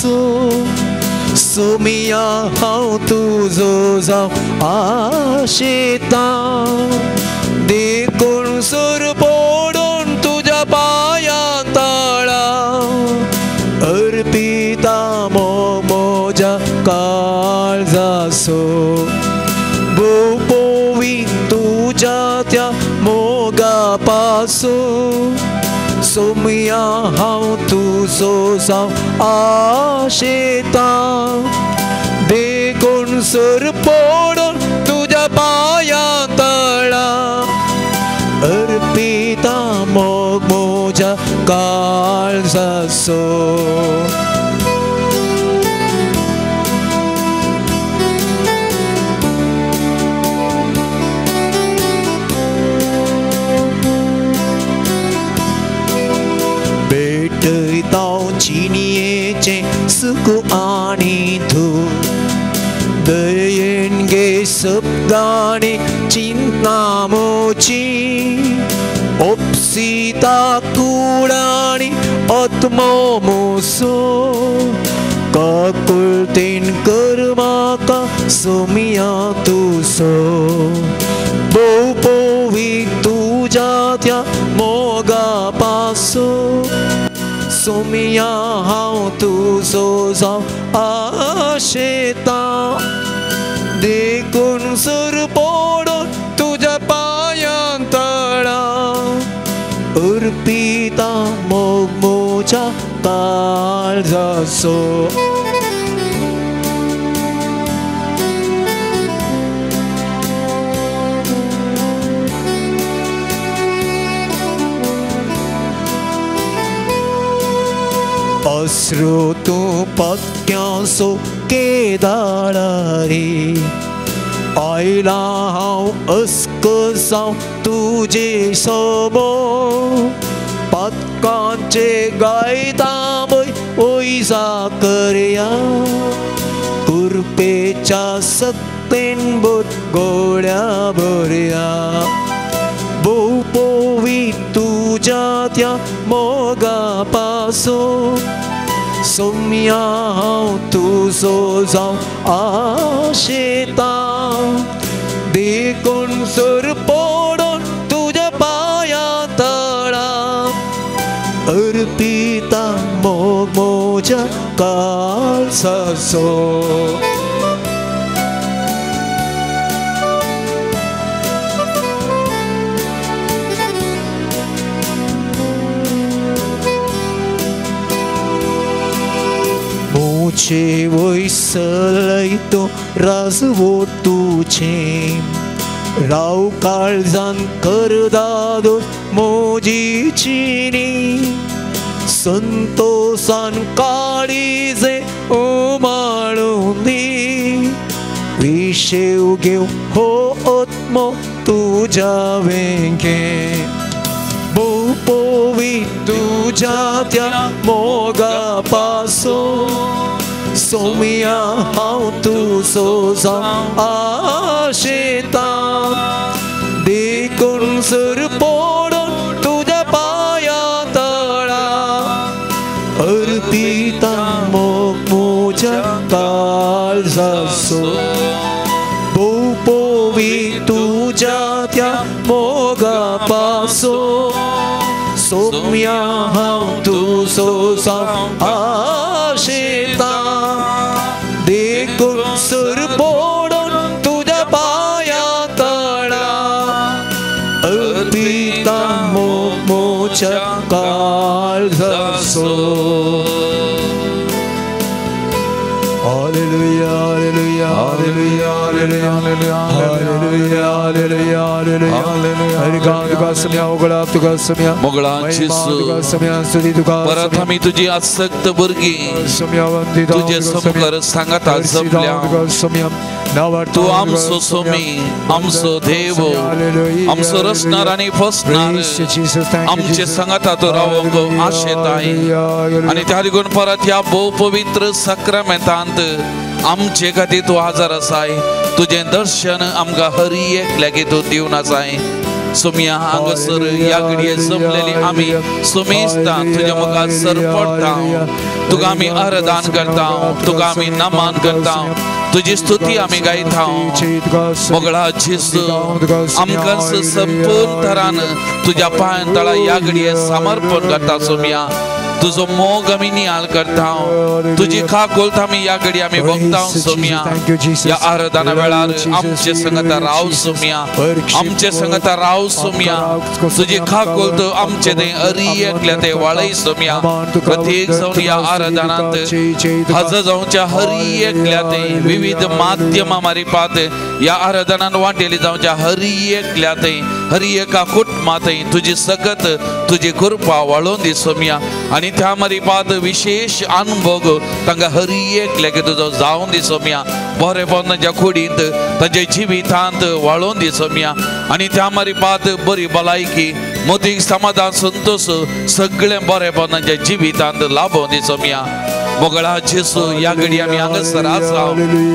पासो सोमिया हांव तुजो जावं आशेता देखून सर पडून तुज्या पांयां तळा अर्पिता मोग म्हज्या काळजाचो भोव पोवी तुज्या त्या मोगा पासो सोमिया हांव तुजो जावं आशेता देखून सर पडून तुज्या पांयां तळा अर्पिता मोग म्हज्या काळजाचो. भेटयता जिणयेचें सुख आनी धूप दयेन गे शब्दांनी चिंतना मोची ओपसिता कुडानी आत्मो मोसो काकुळतेन कर म्हाका सोमिया तुजो भोव पोवी तुज्या त्या मोगा पासो सोमिया हांव तुजो जावं आशेता देखून सर पडून तुज्या पांयां तळा अर्पिता मोग म्हज्या काळजाचो. अश्रू तूं पक्यांसो केदाळारी आयला हांव अस्कसांव तुजे सोबो पक्कांचे गायता वय वयसा करया कुरपेच्या सक्तेन बोत गोळ्या बरया भोव पोवी तुज्या त्या मोगा पासो सोमिया हांव तुजो जावं आशेता देखून सर पडून तुज्या पांयां तळा अर्पिता मोग म्हज्या काळजाचो. मुझे वयसलय तूं राजवट तुजें राव काळजान कर दादोस म्हजी चिनी संतोसान काळीजे उमाळून दी विशेव घेव हो आत्मो तुज्या वेंगे भोव पोवी तुज्या त्या मोगा पासो सोमिया हांव तुजो जावं आशेता देखून सर पडून तुज्या पांयां तळा अर्पिता मोग म्हज्या काळजाचो भोव पोवी तुज्या त्या मोगा पासो सोमिया हांव तुजो जावं आशेता देखून सर पडून तुज्या पांयां तळा अर्पिता मोग म्हज्या काळजाचो. Hallelujah, hallelujah, hallelujah, hallelujah, hallelujah, hallelujah, hallelujah. तुका सम्या उगळा तुका सम्या मोगळांची परत आमी तुजी आसक्त भुरगीं तुजे समकार सांगाता जपल्या. तूं आमचो सोमी, आमचो देव, आमचो रचणार आनी फसणार, आमचे सांगाता तूं रावंक आशेताय. आनी त्या लागून परत ह्या भोव पवित्र साक्रामेंतांत आमचे खातीर तूं हाजर आसाय. तुजें दर्शन आमकां हर एकल्याक तूं दिवन आसाय. सोमया हांगासर ह्या घडये जमलेली आमी सोमेस्ता तुज्या मुखार सरपडटा. तुका आमी आराधन करता, तुका आमी नमन करता, तुजी स्तुती आमी गायता. मोगळा जेजू आमकां संपूर्ण तरान तुज्या पांयां तळा ह्या घडये समर्पण करता. सोमया तुजो मोग आमी नियाळ करता, तुजी काकुळट आमी ह्या घडये आमी भोगता. सोमया ह्या आराधना वेळार आमचे संगता राव सोमया, आमचे संगता राव सोमया. तुजी काकुळट आमचे ते अरी एकल्या ते वाळय सोमया. प्रत्येक जावन ह्या आराधनांत हजर जावच्या हरी एकल्या ते विविध माध्यमां मारिपात ह्या आराधनान वांटेली जावच्या हरी एकल्या ते हरी एका कुटुंबात तुजी सकत तुजी कृपा वाळोवन दी सोमया. आनी त्या मारिपात विशेष अनुभव तांकां हरी एकल्याक तुजो जावन दी सोमया. बरेपण तांच्या कुडींत तांच्या जिवितांत वाळोवन दी सोमया. आनी त्या मारिपात बरी भलायकी मोतीक समाधान संतोष सगळें बरेपण तांच्या जिवितांत लाभोवन दी सोमया. मोगळा जेजू ह्या घडये आमी हांगासर आसा,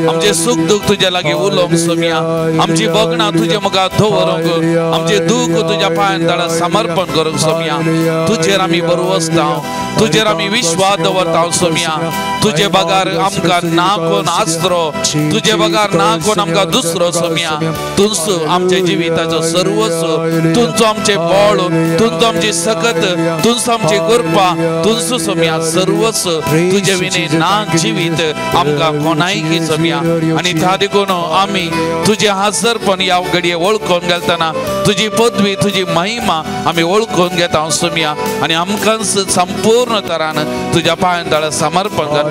आमचें सूख दूख तुज्या लागीं उलोवंक सोमया. आमची भोगणां तुज्या मुखार दवरूंक, आमचें दूख तुज्या पांयां तळा समर्पण करूंक सोमया. तुजेर आमी भरवसता, तुजेर आमी विश्वास दवरता सोमया. तुजे बगार आमकां ना कोण आसरो, तुजे बगार ना कोण आमकां दुसरो सोमया. तुंच आमच्या जिविताचो सर्वस्व, तुंचो आमचें बळ, तुंचो आमची सकत, तुंच आमची कृपा, तुंच सोमया सर्वस्व. तुजे विणे ना जिवीत आमकां कोणायकी सोमया. आनी त्या देखून आमी तुजें हाजरपण ह्या घडये वळखून घालतना तुजी पदवी तुजी महिमा आमी वळखून घेता सोमया. आनी आमकां संपूर्ण तरान तुज्या पांयां तळा समर्पण करता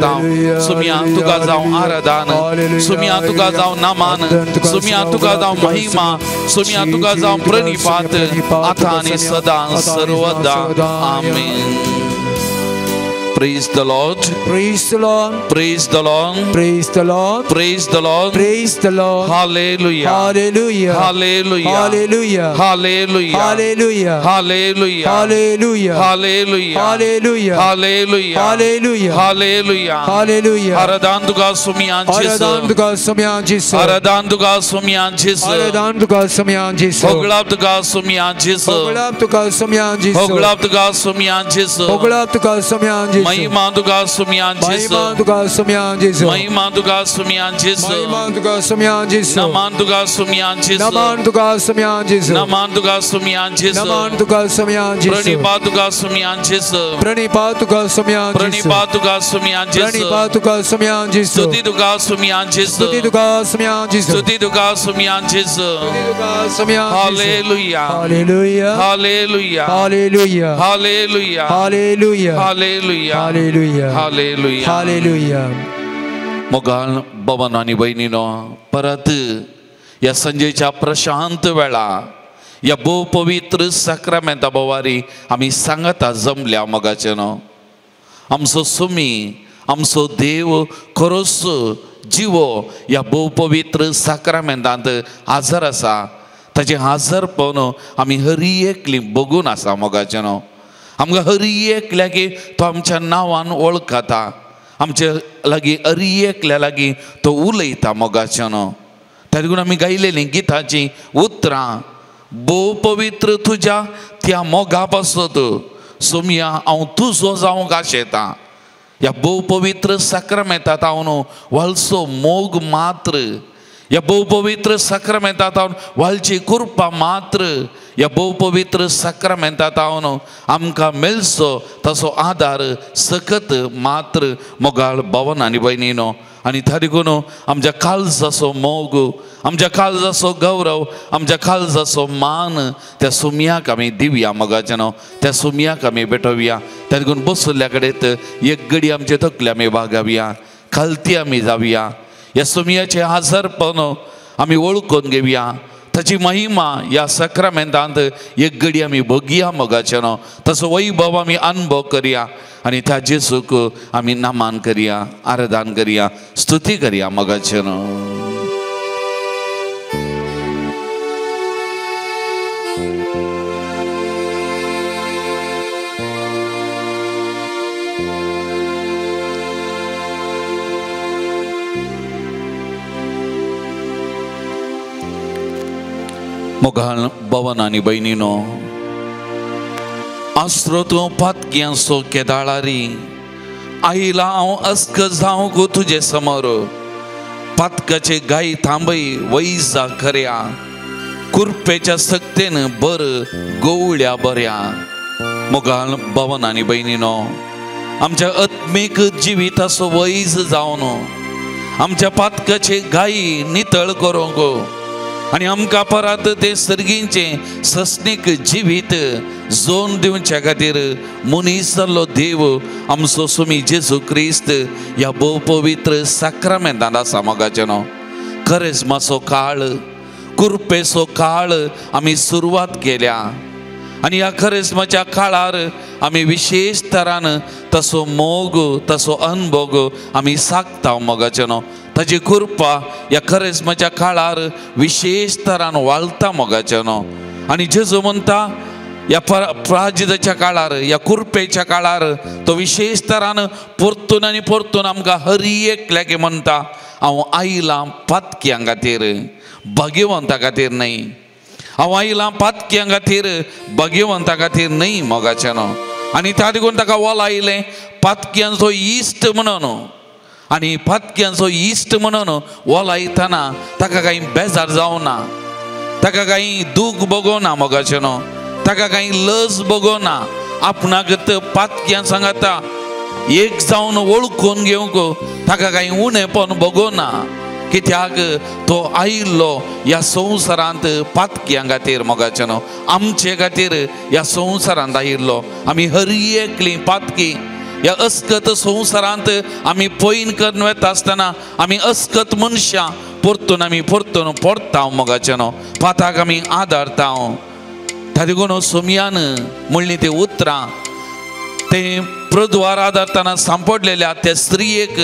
सोमया. तुका जावं आराधन सोमया, तुका जावं नमन सोमया, तुका जावं महिमा सोमया, तुका जावं प्रणिपात आतां आनी सदां सर्वदा. आमेन. Praise the Lord. Praise the Lord. Praise the Lord. Praise the Lord. Praise the Lord. Praise the Lord. Hallelujah. Hallelujah. Hallelujah. Hallelujah. Hallelujah. Hallelujah. Hallelujah. Hallelujah. Hallelujah. Hallelujah. Hallelujah. Hallelujah. Hallelujah. Hallelujah. आराधन तुका सोमया जेजू. आराधन तुका सोमया जेजू. आराधन तुका सोमया जेजू. आराधन तुका सोमया जेजू. होगळाप तुका सोमया जेजू. होगळाप तुका सोमया जेजू. होगळाप तुका सोमया जेजू. होगळाप तुका सोमया जेजू. महिमा तुका सोमया जेजू. महिमा तुका सोमया जेजू. महिमा तुका सोमया जेजू. महिमा तुका सोमया जेजू. नमन तुका सोमया जेजू. नमन तुका सोमया जेजू. नमन तुका सोमया जेजू. नमन तुका सोमया जेजू. प्रणिपात तुका सोमया जेजू. प्रणिपात तुका सोमया जेजू. प्रणिपात तुका सोमया जेजू. प्रणिपात तुका सोमया जेजू. स्तुती तुका सोमया जेजू. स्तुती तुका सोमया जेजू. स्तुती तुका सोमया जेजू. स्तुती तुका सोमया जेजू. Hallelujah. Hallelujah. Hallelujah. Hallelujah. Hallelujah. Hallelujah. Hallelujah. Hallelujah. Hallelujah. Hallelujah. मोगाळ बाबांनो आनी भयणीनो, परत ह्या संजेच्या प्रशांत वेळा ह्या भोव पवित्र साक्रामेंता बोवारी आमी सांगता जमल्या मोगाचे न्हू. आमचो सुमी आमचो देव खरोच जिवो ह्या भोव पवित्र साक्रामेंतांत हाजर आसा. ताचें हाजरपण आमी हरी एकली बगून आसा मोगाचे न्हू. आमकां हरी एकल्याक तो आमच्या नांवान वळखता, आमच्या लागीं हरी एकल्या लागीं तो उलयता मोगाचे न्हू. त्या देखून आमी गायलेलीं गिताचीं उतरां भोव पवित्र तुज्या त्या मोगा पासत सोमया हांव तुजो जावंक आशेता. ह्या भोव पवित्र साक्रामेंतांत हांव वालचो मोग मात्र, ह्या भोव पवित्र साक्रामेंतांत हांव वालची कृपा मात्र, ह्या भोव पवित्र साक्रामेंतांत हांव आमकां मेळचो ताचो आदार सकत मात्र मोगाळ भावन आनी भयणीनो. आनी त्या देखून आमच्या काळजाचो मोग, आमच्या काळजाचो गौरव, आमच्या काळजाचो मान त्या सुमयाक आमी दिवया मोगाचे न्हू, त्या सुमयाक आमी भेटोवया. त्या देखून बसल्या कडेन एक गडी आमचे तकले आमी बागावया, खालती आमी जावया. ह्या सुमयाचें हाजरपण आमी वळखून घेवया, ताची महिमा ह्या साक्रामेंतांत एक गडी आमी भोगया मोगाचे न्हू, ताचो वैभव आमी अनुभव करया आनी त्या जेजूक आमी नमन करया, आराधन करया, स्तुती करया मोगाचे न्हू. मोगाळ भवन आनी भयणीनो, आसरो तूं पातक्यांचो केदाळारी आयला हांव अस्क जावंक तुजे समोर. पातकाचे गाय थांबय वैजा खऱ्या, कुरपेच्या सक्तेन बर गोवळ्या बऱ्या. मोगाळ भवन आनी भयणीनो, आमच्या आत्मीक जिविताचो वैज जावन आमच्या पातकाचे गायी नितळ करूंक आनी आमकां परत ते सर्गींचें सस्नीक जिवीत जोन दिवच्या खातीर मनीस जाल्लो देव आमचो स्वामी जेजू क्रिस्त ह्या भोव पवित्र साक्रामेंतांत आसा. मोगाचें न्हू, करेज्माचो काळ, कुरपेचो काळ आमी सुरवात केल्या आनी ह्या करेज्माच्या काळार आमी विशेश तरान तसो मोग, तसो अनभोग आमी सागता. मोगाचें न्हू, ताजी कृपा ह्या करेज्माच्या काळार विशेश तरान वाळता. मोगाचें न्हू, आनी जेजू म्हणटा ह्या प्राजिताच्या काळार, ह्या कुरपेच्या काळार तो विशेश तरान परतून आनी परतून आमकां हर एकल्याक म्हणटा, हांव आयलां पातक्यां खातीर, भाग्यवंता खातीर न्हय. हांव आयलां पातक्यां खातीर, भाग्यवंता खातीर न्हय. मोगाचें न्हू, आनी त्या देखून ताका वोल आयलें पातक्यांचो इश्ट म्हणून. आनी पातक्यांचो इश्ट म्हणून वोलायतना ताका कांय बेजार जावना, ताका कांय दूख भोगोना. मोगाचें न्हू, ताका कांय लज भोगोना. आपणाक पातक्यां सांगाता एक जावन वळखून घेवंक ताका कांय उणेपण भोगोना, कित्याक तो आयिल्लो ह्या संवसारांत पातक्यां खातीर. मोगाचें न्हू, आमचे खातीर ह्या संवसारांत आयिल्लो. आमी हर एकली पातकी ह्या अस्कत संवसारांत आमी पयन करून वता आसतना आमी अस्कत मनशां परतून आमी परतून पडटा. मोगाचें न्हू, पाताक आमी आदारता. त्या देखून सोमयान म्हणली ती उतरां ते प्रद्वार आदारतना सांपडलेल्या त्या स्त्रियेक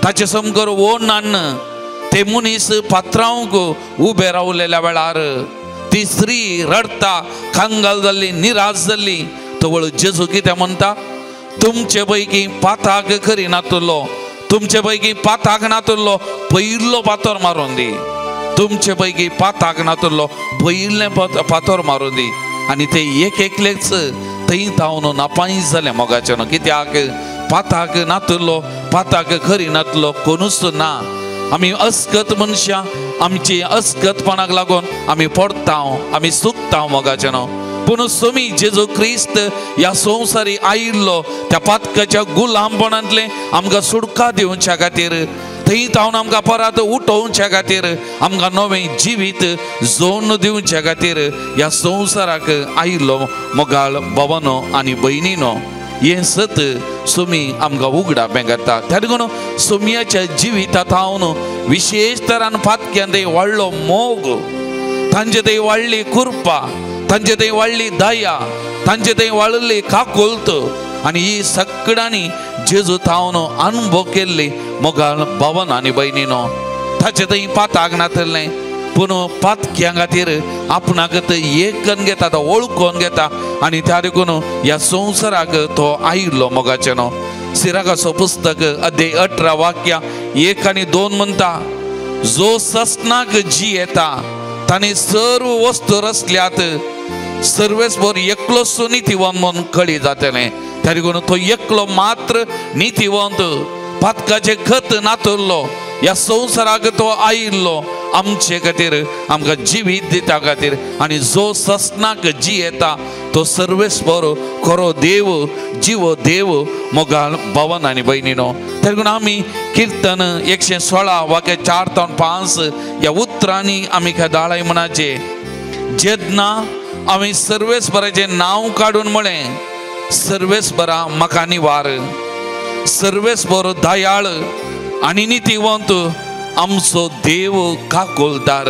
ताचे समकर ओन हाडून ते मनीस पात्रावंक उबे रावलेल्या वेळार ती स्त्री रडटा, कंगाल जाल्ली, निराश जाल्ली. तवळ जेजू कितें म्हणटा, तुमचे पैकी पाताक करी नातुल्लो, तुमचे पैकी पाताक नातुल्लो पयिल्लो पातोर मारून दी, तुमचे पैकी पाताक नातुल्लो पयिल्लें पातोर मारून दी. आनी ते एक एकलेच थंय धांवन नापायस जालें. मोगाचें न्हू, कित्याक पाताक नातुल्लो, पाताक खरी नातलो कोणूच ना. आमी अस्कत मनशां, आमची अस्कतपणाक लागून आमी पडटा, आमी चुकता. मोगाचें न्हू, पूण स्वामी जेजू क्रिस्त ह्या संवसारी आयिल्लो त्या पातकाच्या गुलामपणांतलें आमकां सुटका दिवच्या खातीर, थंय तावन आमकां परत उठोवच्या खातीर, आमकां नवें जिवीत जोन दिवच्या खातीर ह्या संवसाराक आयिल्लो. मोगाळ भवनो आनी भयणीनो, हें सत स्वामी आमकां उगडापें करता. त्या देखून स्वामयाच्या जिविता थावन विशेश तरान पातक्यान थंय वाडलो मोग, तांचे थंय वाडली कृपा, तांचे थंय वाडली दया, तांचे थंय वाडली काकुल्त. आनी ही सगळ्यांनी जेजू थावन अनुभव केल्ली. मोगाळ भवन आनी भयणीनो, ताचे थंय पाताक नातलें, पूण पातक्यां खातीर आपणाक एक करून घेता, तो वळखून घेता आनी त्या देखून ह्या संवसाराक तो आयिल्लो. मोगाचें न्हू, सिराकाचो पुस्तक अध्याय 18 वाक्या 1 आनी 2 म्हणटा, जो ससनाक जी येता ताणें सर्व वस्तू रचल्यात, सर्वेस्पर एकलोच नितीवंत म्हूण कळी जातलें. त्या देखून तो एकलो मात्र नितीवंत, पातकाचें खत नातुल्लो ह्या संवसाराक तो आयिल्लो आमचे खातीर, आमकां जिवीत दिता खातीर. आनी जो ससनाक जी येता तो सर्वेस्पर खरो देव, जिवो देव. मोगाळ भवन आनी भयणीनो, त्या देखून आमी किर्तन 116 वाक्य 4 ते 5 ह्या उतरांनी आमी दाळाय म्हणाचे, जेन्ना आमी सर्वेस्पराचें नांव काडून म्हळें, सर्वेस्परा म्हाका निवार, सर्वेस्पर दयाळ आनी नितीवंत, आमचो देव काकुलदार,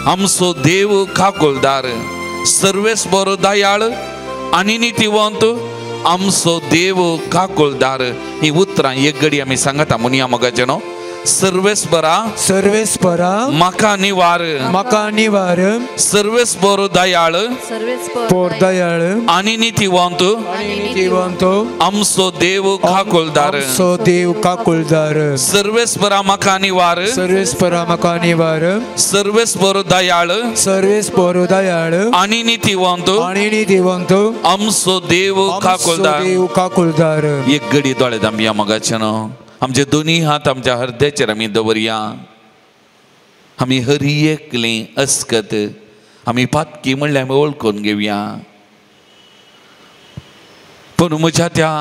आमचो देव काकुलदार. सर्वेस्पर दयाळ आनी नितीवंत, आमचो देव काकुलदार. ही उतरां एक घडी आमी सांगता म्हणया. मोगाचें न्हू, सर्वेस्परा सर्वेस्परा म्हाका निवार म्हाका निवार सर्वेस्पर दयाळ पोर दयाळ आनी नितीवंत नितीवंत आमचो देव काकुळदार आमचो देव काकुळदार सर्वेस्परा म्हाका निवार सर्वेस्परा म्हाका निवार सर्वेस्पर दयाळ सर्वेस्पर दयाळ आनी नितीवंत आनी नितीवंत आमचो देव काकुळदार देव काकुळदार। एक घडी दोळे दामया मोगाचें न्हू आमचे दोनी हात आमच्या हृदयाचेर आमी दवरया। आमी हरी एकली अस्कत आमी पातकी म्हणल्यार आमी वळखून घेवया। पूण म्हज्या त्या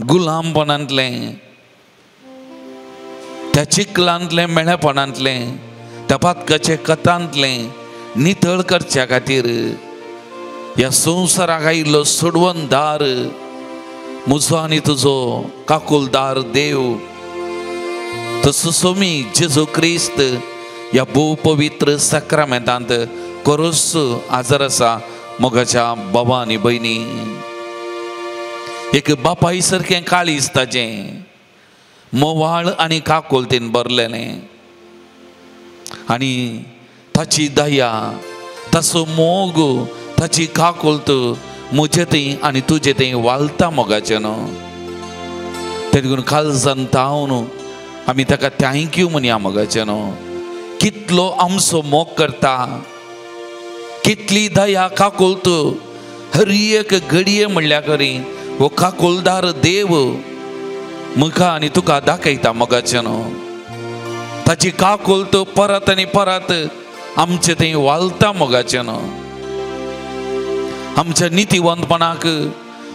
गुलामपणांतलें त्या चिखलांतलें मेळेपणांतलें त्या पातकाचे कथांतलें नितळ करच्या खातीर ह्या संवसाराक आयिल्लो सोडवणदार म्हजो आनी तुजो काकुलदार देव तसो सोमी जेजू क्रिस्त ह्या भोव पवित्र साक्रामेंतांत खरोच आजार आसा। मोगाच्या बाबा आनी भयणी एक बापाय सारकें काळीज ताजें मोवाळ आनी काकुलतेन भरलेलें आनी ताची दया ताचो मोग ताची काकुलत म्हजे थंय आनी तुजे थंय वालता मोगाचें न्हू। तेदून काळजान तावन आमी ताका thank you म्हणया मोगाचें न्हू। कितलो आमचो मोग करता कितली दया काकुलत हर एक घडये म्हणल्या करी हो काकुलदार देव म्हाका आनी तुका दाखयता मोगाचें न्हू। ताची काकुलत परत आनी परत आमचे थंय वालता मोगाचें न्हू। आमच्या नितीवंतपणाक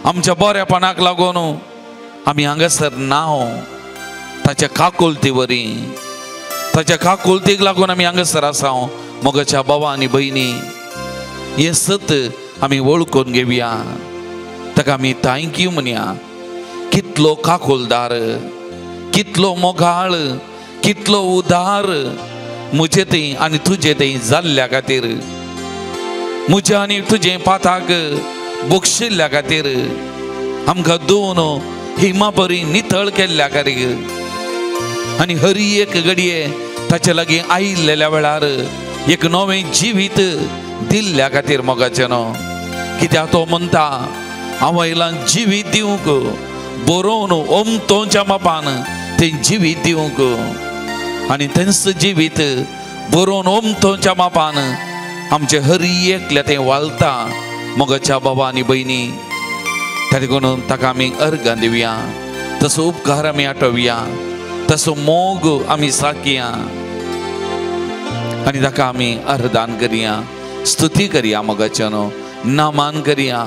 आमच्या बऱ्यापणाक लागून आमी हांगासर नाव ताच्या काकुलती वरी ताच्या काकुलतीक लागून आमी हांगासर आसा। मोगाच्या बाबा आनी भयणी हें सत आमी वळखून घेवया ताका आमी thank you म्हणया। कितलो काकुलदार कितलो मोगाळ कितलो उदार म्हजे थंय आनी तुजे थंय जाल्ल्या खातीर म्हज्या आनी तुजें पाताक बक्षिल्ल्या खातीर आमकां दोन हिमा बरी नितळ केल्ल्या खातीर आनी हरी एक घडये ताचे लागीं आयिल्ल्या वेळार एक नवें जिवीत दिल्ल्या खातीर मोगाचें न्हू। कित्याक तो म्हणटा हांव आयलां जिवीत दिवंक बरोवन ओमतोच्या मापान तें जिवीत दिवंक आनी तेंच जिवीत बरोवन ओमतोच्या मापान आमचे हरी एकल्या तें वालता। मोगाच्या बाबा आनी भयणी त्या देखून ताका आमी अर्गां दिवया तसो उपकार आमी आठोवया तसो मोग आमी साकया आनी ताका आमी अर्दान करया स्तुती करया मोगाच्या न्हू नामान करया।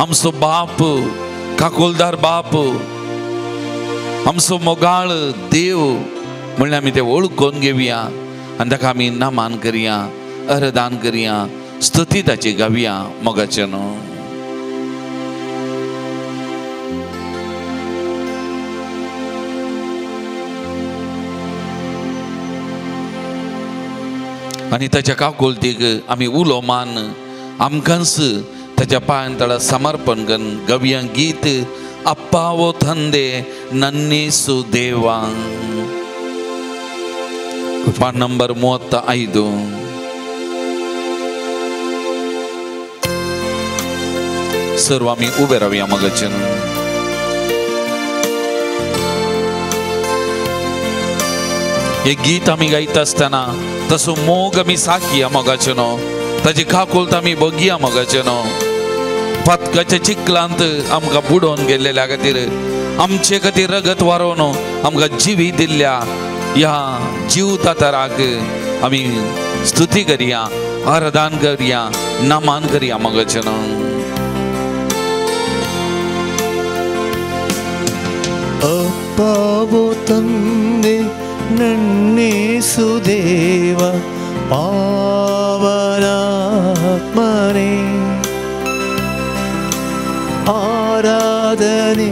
आमचो बाप काकुलदार बाप आमचो मोगाळ देव म्हणल्यार आमी ते वळखून घेवया आनी ताका आमी नामान करया अर्दान करया स्तुती ताची गावया मोगाचें न्हू। आनी ताच्या काकुलतीक आमी उलो मान आमकांच ताच्या पांयां तळा समर्पण करून गावया गीत अप्पावो थंदे नन्नीसु देवा पान नंबर 35। सर्व आमी उबे रावया मोगाचें न्हू। हे गीत आमी गायता आसतना तसो मोग आमी साकया मोगाचें न्हू ताची काकुलत आमी बगया मोगाचें न्हू। पातकाच्या चिखलांत आमकां बुडोवन गेल्लेल्या खातीर आमचे खातीर रगत वारोवन आमकां जिवी दिल्ल्या ह्या जीवदाताराक आमी स्तुती करया आराधन करया नमन करया मोगाचें न्हू। ಅಪ್ಪಾವೋ ತಂದೆ ನನ್ನೇಸು ದೇವ ಪಾವನಾತ್ಮನೇ ಆರಾಧನೆ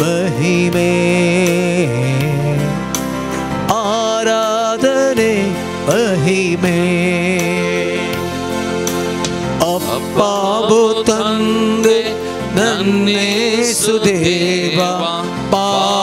ಮಹಿಮೆ ಆರಾಧನೆ ಮಹಿಮೆ ಅಪ್ಪಾವೋ ತಂದೆ ನನ್ನೇಸು ದೇವ ಪಾವನಾತ್ಮನೇ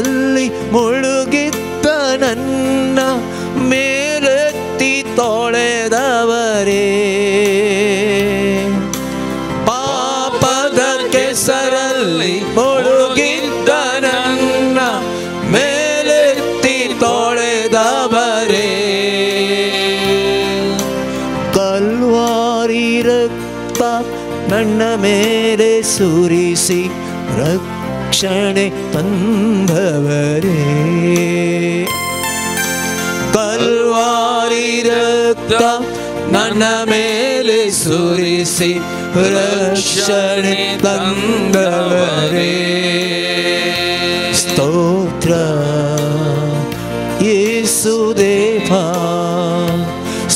ಕೆಸರಲ್ಲಿ ಮುಳುಗಿದ್ದ ನನ್ನ ಮೇಲೆತ್ತಿ ತೊಳೆದವರೇ. ಪಾಪದ ಕೆಸರಲ್ಲಿ ಮುಳುಗಿದ್ದ ನನ್ನ ಮೇಲೆತ್ತಿ ತೊಳೆದವರೇ. ಕಲ್ವಾರಿ ರಕ್ತ ನನ್ನ ಮೇಲೆ ಸುರಿಸಿ ರಕ್ಷಣೆ ತಂದವರೇ. ಕಲ್ವಾರಿ ರಕ್ತ ನನ್ನ ಮೇಲೆ ಸುರಿಸಿ ರಕ್ಷಣೆ ತಂದವರೇ. ಸ್ತೋತ್ರ ಯೇಸುದೇವ,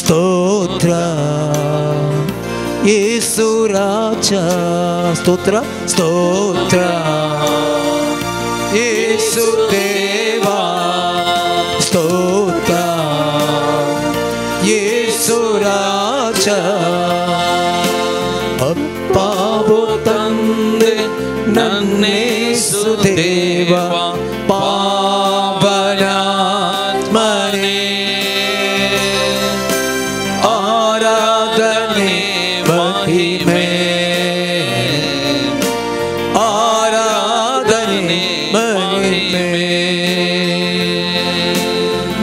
ಸ್ತೋತ್ರ ಯೇಸು ರಾಜ, ಸ್ತೋತ್ರ ಸ್ತೋತ್ರ ಯೇಸುದೇವ, ಸ್ತೋತ್ರ ಯೇಸು ರಾಜ. ಅಪ್ಪಾವೋ ತಂದೆ ನನ್ನೇಸು ದೇವ ಪಾವನಾತ್ಮನೇ, ಆರಾಧನೆ ಮಹಿಮೆ, ಆರಾಧನೆ ಮಹಿಮೆ.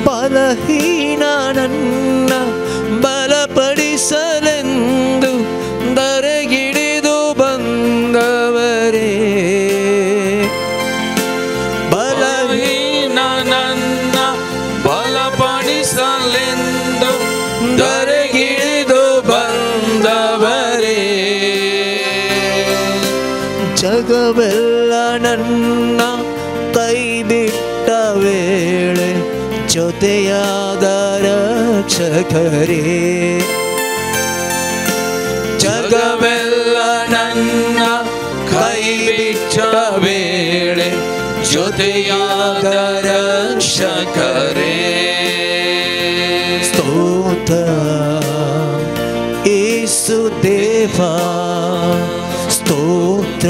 ಬಲಹೀನ ನನ್ನ ಬಲಪಡಿಸಲೆಂದು ದರೆಗಿಡಿದು ಬಂದವರೇ. ಬಲಹೀನ ನನ್ನ ಬಲಪಡಿಸಲೆಂದು ದರೆಗಿಳಿದು ಬಂದವರೇ. ಜಗವೆಲ್ಲ ನನ್ನ ಕೈ ಬಿಟ್ಟ ವೇಳೆ ಜೊತೆಯಾದ ರಕ್ಷಕರೇ. ಜಗವೆಲ್ಲ ನನ್ನ ಕೈ ಬಿಟ್ಟ ವೇಳೆ ಜೊತೆಯಾದ ರಕ್ಷಕರೇ. ಸ್ತೋತ್ರ ಯೇಸು ದೇವ, ಸ್ತೋತ್ರ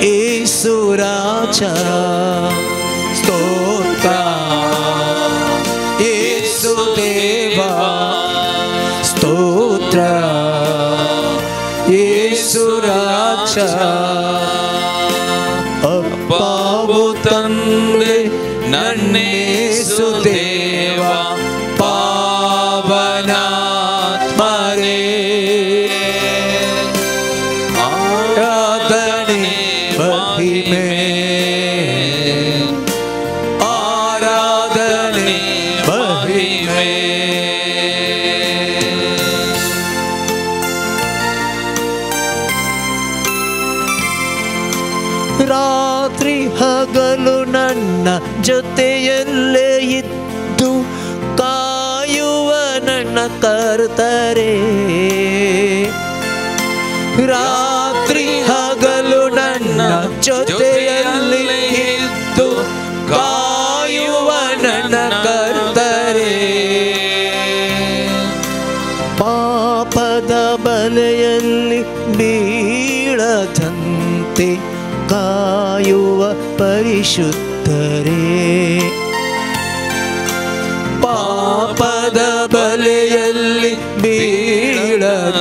ಯೇಸು ರಾಜ, ಸ್ತೋತ್ರ ಯೇಸು ದೇವ, ಸ್ತೋತ್ರ ಯೇಸು ರಾಜ. ಅಪ್ಪಾವು ತಂದೆ ನನ್ನೇಸು ದೇವ ಪಾವನಾತ್ಮನೇ, ಆರಾಧನೆ ಮಹಿಮೆ, ಆರಾಧನೆ ಮಹಿಮೆ. ರಾತ್ರಿ ಹಗಲು ನನ್ನ ಜೊತೆಯಲ್ಲೇ ಇದ್ದು ಕಾಯುವ ನನ್ನ ಕರ್ತರೇ. ರಾತ್ರಿ ಹಗಲು ನನ್ನ ಜೊತೆಯಲ್ಲೇ ಇದ್ದು ಕಾಯುವ ನನ್ನ ಕರ್ತರೇ. ಪಾಪದ ಬಲೆಯಲ್ಲಿ ಬೀಳದಂತೆ ಕಾಯುವ ಪರಿಶುದ್ಧರೇ. ಪಾಪದ ಬಲೆಯಲ್ಲಿ ಬೀಳದಂತೆ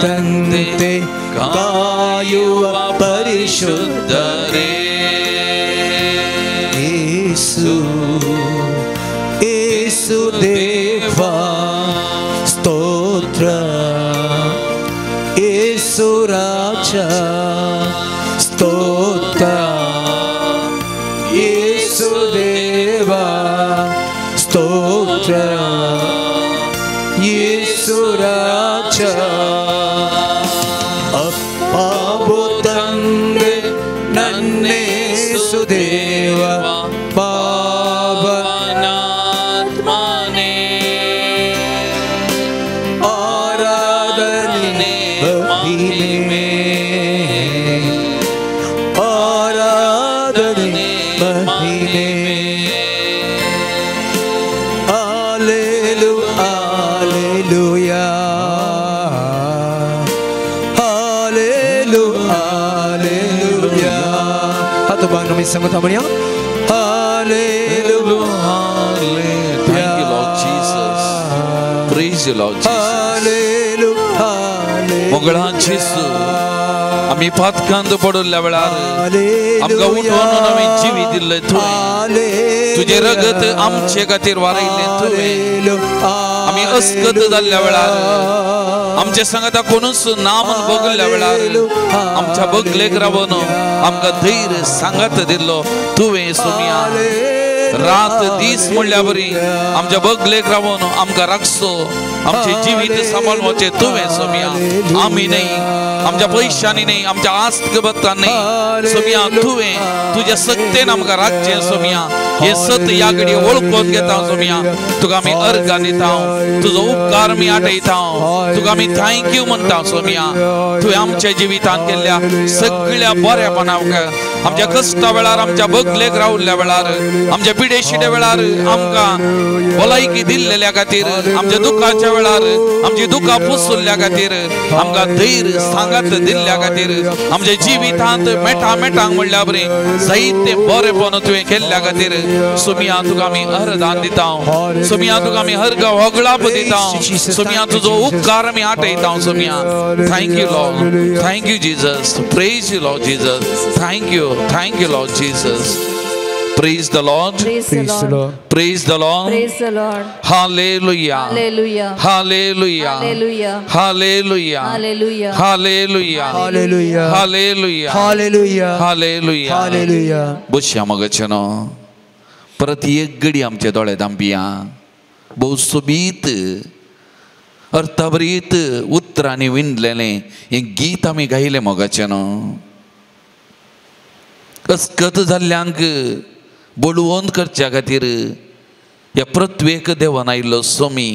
ಕಾಯುವ ಪರಿಶುದ್ಧರೇ. ಯೇಸು ಯೇಸು ದೇವ, ಸ್ತೋತ್ರ ಯೇಸು ರಾಜ, ಸ್ತೋತ್ರ ಯೇಸು ದೇವ, ಸ್ತೋತ್ರ ಯೇಸು ರಾಜ. ಅಪ್ಪಾವು ತಂದೆ ನನ್ನೇಸು ದೇವ ಪಾವನಾತ್ಮನೇ, ಆರಾಧನೆ ಮಹಿಮೆ, ಆರಾಧನೆ ಮಹಿಮೆ. Hallelujah, hallelujah, hallelujah. हाथ बांधो में संगत बढ़िया। Hallelujah. Thank you, Lord Jesus. Praise you, Lord Jesus. मोगळां जेसू आमी पातकांत पडिल्ल्या वेळार आमकां उठोवन आमी जिवीत दिल्लें तुवें, तुजें रगत आमचे खातीर वारयलें तुवें. आमी अस्कत जाल्ल्या वेळार आमचे सांगाता कोणूच ना म्हूण बगल्ल्या वेळार आमच्या बगलेक रावन आमकां धैर्य सांगात दिल्लो तुवें सोमिया. रात दीस म्हणल्या बरी आमच्या बगलेक रावन आमकां राखचो, आमचे जिवीत सांबाळपाचें तुवें सोमिया. आमी न्हय, आमच्या पयशांनी न्हय, आमच्या आस्त बत्तान न्हय सोमिया, तुवें तुज्या सत्तेन आमकां राखचें सोमिया. हें सत ह्या घडये वळखून घेता सोमिया. तुका आमी अर्गां दिता, तुजो उपकार आमी आठयता, तुका आमी thank you म्हणटा सोमिया. तुवें आमच्या जिवितांत केल्ल्या सगळ्या बऱ्यापणाक, आमच्या कश्टा वेळार, आमच्या बगलेक रावल्ल्या वेळार, आमच्या पिडेशिड्या वेळार आमकां भलायकी दिल्लेल्या खातीर, आमच्या दुखाच्या वेळार आमची दुखां पुसुल्ल्या खातीर, आमकां धैर्य सांगात दिल्ल्या खातीर, आमच्या जिवितांत मेटा मेटांक म्हणल्या बरी जायते बरेपण तुवें केल्ल्या खातीर सोमिया तुका आमी अर्दान दिता. सोमिया तुका आमी हर होगळाप दिता. सोमिया तुजो उपकार आमी आठयता सोमिया. Thank you Lord, thank you Jesus, praise you Lord Jesus, thank you, thank you Lord Jesus. Praise the Lord. Praise the Lord. Praise the Lord. Praise the Lord. Hallelujah. Hallelujah. Hallelujah. Hallelujah. Hallelujah. Hallelujah. Hallelujah. Hallelujah. Hallelujah. Hallelujah. Hallelujah. Hallelujah. बसया मगचेनो परत एक घडी आमचे दोळे दांपिया. भोव सोबीत अर्थभरीत उतरांनी विणलेलें हें गीत आमी गायलें मोगाचें न्हू. अस्कत जाल्ल्यांक बळवंत करच्या खातीर ह्या पृथ्वेक देवान आयिल्लो सोमी.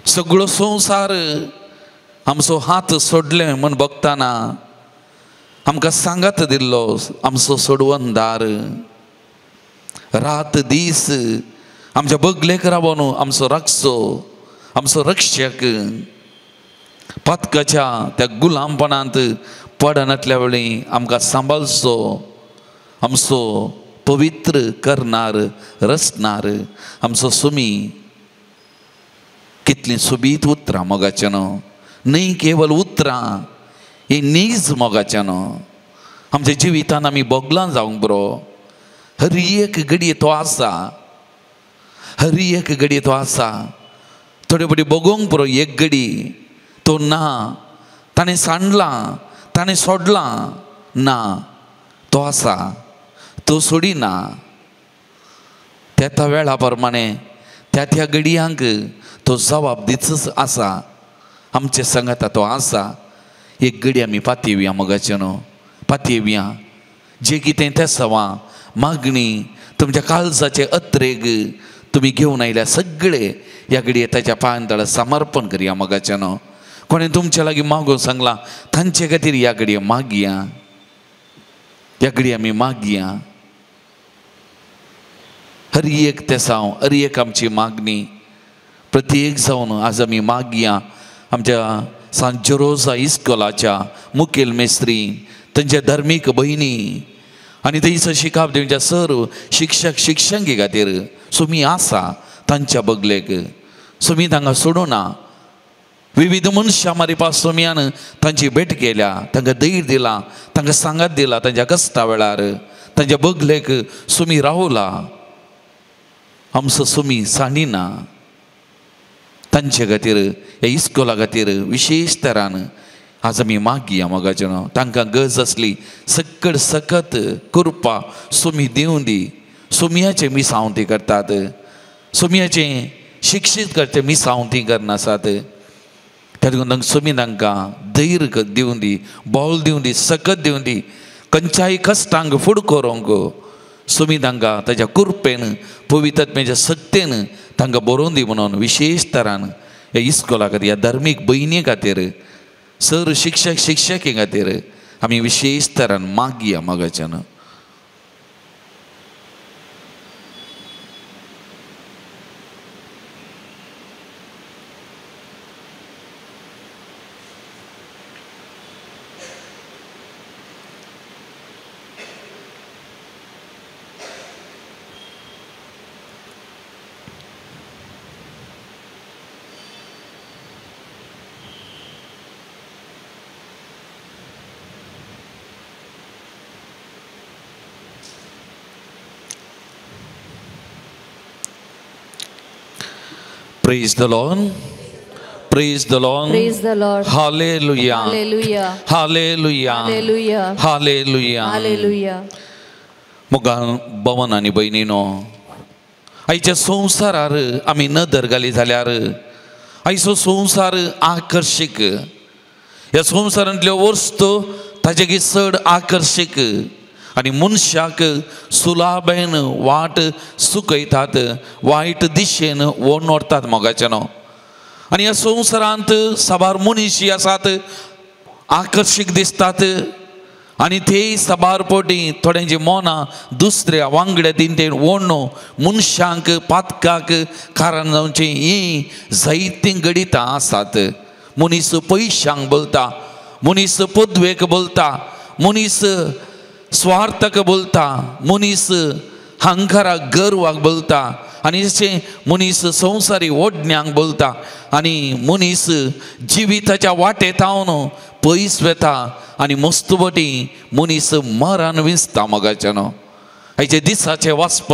सगळो संवसार आमचो हात सोडले म्हूण बगतना आमकां सांगात दिल्लो आमचो सोडवणदार. रात दीस आमच्या बगलेक रावन आमचो राखचो, आमचो रक्षक. पातकाच्या त्या गुलामपणांत पडनातल्या वेळी आमकां सांबाळचो, आमचो पवित्र करणार, रचणार आमचो सुमी. कितलीं सोबीत उतरां मोगाचें न्हू, न्हय केवल उतरां, ही नीज मोगाचें न्हू. आमच्या जिवितान आमी बोगलां जावंक बरो. हर एक घडये तो आसा, हर एक घडये तो आसा. थोडे फावटी बगोवंक पुरो एक घडी तो ना, ताणें सांडलां, ताणें सोडलां ना, तो आसा, तो सोडिना. त्या त्या वेळा प्रमाणे त्या त्या घडयांक तो जबाब दितच आसा. आमचे सांगाता तो आसा. एक घडी आमी पातयेवया मोगाचें न्हू, पातयेवया. जें कितें तें सवा मागणी तुमच्या काळजाचे अत्रेग तुमी घेवन आयल्या सगळे ह्या घडये ताच्या पांयां तळा समर्पण करया मोगाचें न्हू. कोणें तुमच्या लागीं मागून सांगलां तांचे खातीर ह्या घडये मागया, ह्या घडये आमी मागया. हर एक तेसांव, हर एक आमची मागणी प्रत्येक जावन आज आमी मागया. आमच्या सांत जेरोजा इस्कोलाच्या मुखेल मेस्त्री, तांच्या धार्मीक भयणी आनी थंयसर शिकाप दिवच्या सर्व शिक्षक शिक्षंकी खातीर सुमी आसा तांच्या बगलेक. सुमी तांकां सोडूना. विविध मनशां मारिपा सोमियान तांची भेट केल्या, तांकां धैर्य दिलां, तांकां सांगात दिला. तांच्या कश्टा वेळार तांच्या बगलेक सुमी रावला. आमचो सुमी सांडिना. तांचे खातीर ह्या इस्कोला खातीर विशेश तरान आज आमी मागया मोगाचें न्हू. तांकां गरज आसली सकड सकत कृपा सुमी दिवं दी. सोमियाचें मिसांव ती करतात, सोमियाचें शिक्षीत करचें मिसांव ती करनासात. त्या देखून सोमी तांकां धैर्य दिवं दी, बळ दिवं दी, सकत दिवं दी. खंयच्याय कश्टांक फुड करूंक सोमी तांकां ताच्या कृपेन, पवित्रत्म्याच्या सक्तेन तांकां बरोवन दी म्हणून विशेश तरान ह्या इस्कोला खातीर, ह्या धार्मीक भयणी खातीर, सर शिक्षक शिक्षके खातीर आमी विशेश तरान मागया मोगाच्यान. Praise the Lord. Praise the Lord. Praise the Lord. Hallelujah. Hallelujah. Hallelujah. Hallelujah. Hallelujah. Hallelujah. मोगाळ भवन आनी भयणीनो, आयच्या संवसारार आमी नदर घाली जाल्यार आयचो संवसार आकर्शीक. ह्या संवसारांतल्यो वस्तू ताजे चड आकर्शीक आनी मनशाक सुलाबेन वाट सुकयतात, वायट दिशेन व्हरून व्हरतात मोगाच्यानो. आनी ह्या संवसारांत साबार मनीस आसात, आकर्शीक दिसतात आनी ते साबार पटी थोड्यांची मनां दुसऱ्या वांगड्या दिंतेन ओडणो मनशांक पातकाक कारण जावचीं हीं जायतीं घडितां आसात. मनीस पयशांक बोलता, मनीस पदवेक बोलता, मनीस स्वार्थाक बोलता, मनीस हंकाराक गर्वाक बोलता आनी जशें मनीस संवसारी ओडण्यांक बोलता आनी मनीस जिविताच्या वाटेतावन पयस वेता आनी मस्त वटी मनीस मरण विंचता मोगाच्यानो. आयचे दिसाचें वाचप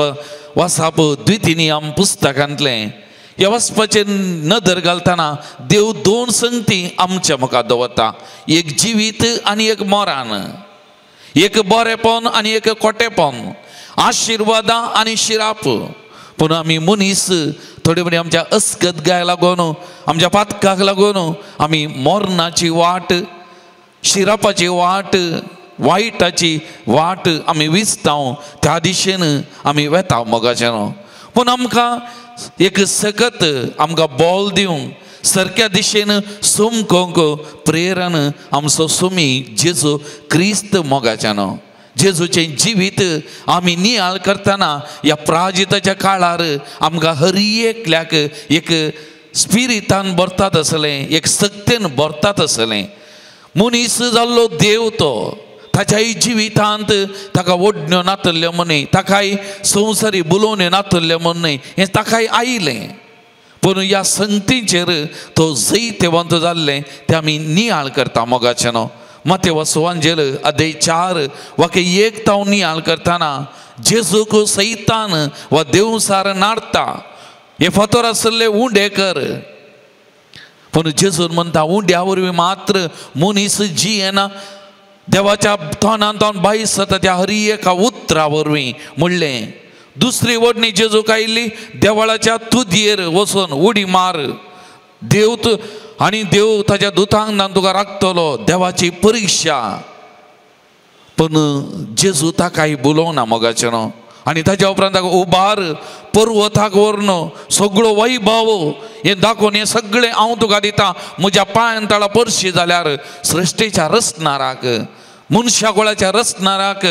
वाचप द्वितीनियम पुस्तकांतलें. ह्या वाचपाचेर नदर घालतना देव दोन संगती आमच्या मुखार दवरता, एक जिवीत आनी एक मरण, एक बरेपण आनी एक खोटेपण, आशिर्वादां आनी शिराप. पूण आमी मनीस थोडे पणी आमच्या अस्कत गाय लागून, आमच्या पातकाक लागून आमी मरणाची वाट, शिरापाची वाट, वायटाची वाट आमी विचता, त्या दिशेन आमी वेता मोगाच्यानो. पूण आमकां एक सकत आमकां बोल दिवंक सारक्या दिशेन समकोंक प्रेरण आमचो सुमी जेजू क्रिस्त मोगाच्यानो. जेजूचें जिवीत आमी नियाळ करतना ह्या प्राजिताच्या काळार आमकां हर एकल्याक एक स्पिरितान भरतात आसलें, एक सक्तेन भरतात आसलें. मनीस जाल्लो देव तो ताच्याय जिवितांत ताका ओडण्यो नातल्ल्यो म्हण, ताकाय संवसारी बुलोवण्यो नातल्ल्यो म्हण न्हय, हें ताकाय आयलें. पूण ह्या संगतीचेर तो जैतवंत जाल्लें तें आमी नियाळ करता मोगाच्यानो. मातेव सुवांजेल अध्याय 4 वाक्य 1 तावन नियाळ करतना जेजूक सैतान वा देवसार नाडता, हे फातोर आसले उंडे कर. पूण जेजून म्हणटा उंड्या वरवीं मात्र मनीस जियेना, देवाच्या तोंडान तोंड भायस जाता त्या हर एका उतरा वरवीं म्हणलें. दुसरी वडणी जेजूक आयिल्ली देवळाच्या तुदयेर वचून उडी मार, देव आनी देव ताच्या दुतांक तुका राखतलो, देवाची परिक्षा. पूण जेजू ताकाय बोलोवना मोगाच्यानो. आनी ताच्या उपरांत ताका उबार पर्वताक व्हरून सगळो वैभव हें दाखोवन हें सगळें हांव तुका दिता, म्हज्या पांयान तळा परशी जाल्यार सृश्टीच्या रचणाराक, मनशा गोळाच्या रचणाराक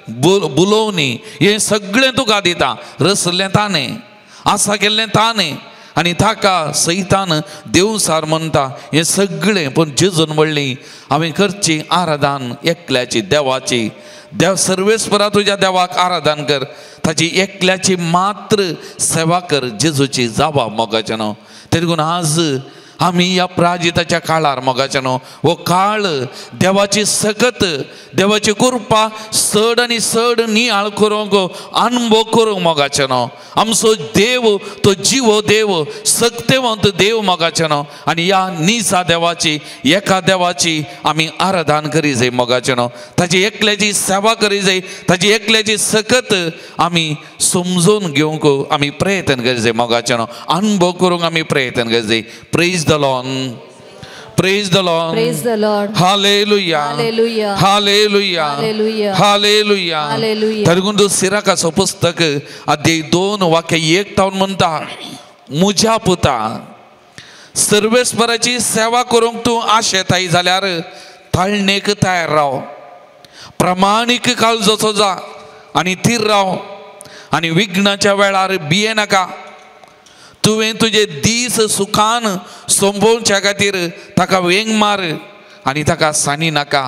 बुलोवनी हें सगळें तुका दिता. रचलें ताणें, आसा केल्लें ताणें आनी ताका सैतान देवसार म्हणटा हें सगळें. पूण जेजून म्हणली हांवें करची आराधन एकल्याची देवाची, देव सर्वेस्परा तुज्या देवाक आराधन कर, ताची एकल्याची मात्र सेवा कर, जेजूची जावा मोगाच्यानो. तेदून आज आमी ह्या प्राजिताच्या काळार मोगाच्यानो हो काळ देवाची सकत, देवाची कृपा चड आनी चड नियाळ करूंक, अनुभव करूंक मोगाच्यानो. आमचो देव तो जिवो देव, सक्तेवंत देव मोगाच्यानो. आनी ह्या निजा देवाची, एका देवाची आमी आराधन करी जाय मोगाच्यानो, ताची एकल्याची सेवा करी जाय, ताची एकल्याची सकत आमी समजून घेवंक आमी प्रयत्न करी जाय मोगाच्यानो, अनुभव करूंक आमी प्रयत्न करी जाय. Praise the Lord. Praise the Lord. Praise the Lord. Hallelujah. Hallelujah. Hallelujah. Hallelujah. Hallelujah. Hallelujah. तरीकून सिराकाचो पुस्तक अध्याय 2 वाक्य 1 तावन म्हणटा, म्हज्या पुता सर्वेस्पराची सेवा करूंक तूं आशेताय जाल्यार ताळणेक तयार राव, प्रमाणीक काळजाचो जा आनी थीर राव आनी विघ्नाच्या वेळार भिये नाका. तुवें तुजे दीस सुखान सोंपोवच्या खातीर ताका वेंग मार आनी ताका सानी नाका.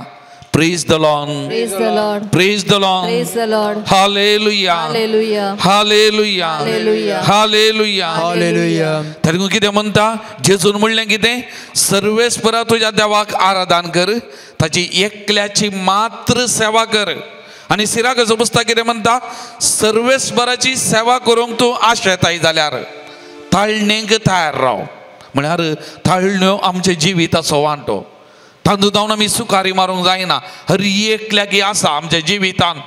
Praise the Lord. Praise the Lord. Praise the Lord. Praise the Lord. Hallelujah. Hallelujah. Hallelujah. Hallelujah. Hallelujah. Hallelujah. तरी कितें म्हणटा जेजून म्हणलें कितें, सर्वेस्परा तुज्या देवाक आराधन कर, ताची एकल्याची मात्र सेवा कर. आनी सिराकाचो पुस्तक कितें म्हणटा, सर्वेस्पराची सेवा करूंक तूं आशेताय जाल्यार ताळणेक तयार राव. म्हळ्यार ताळण्यो आमच्या जिविताचो वांटो. तातूंत जावन आमी सुकारी मारूंक जायना. हर एकल्याक आसा आमच्या जिवितान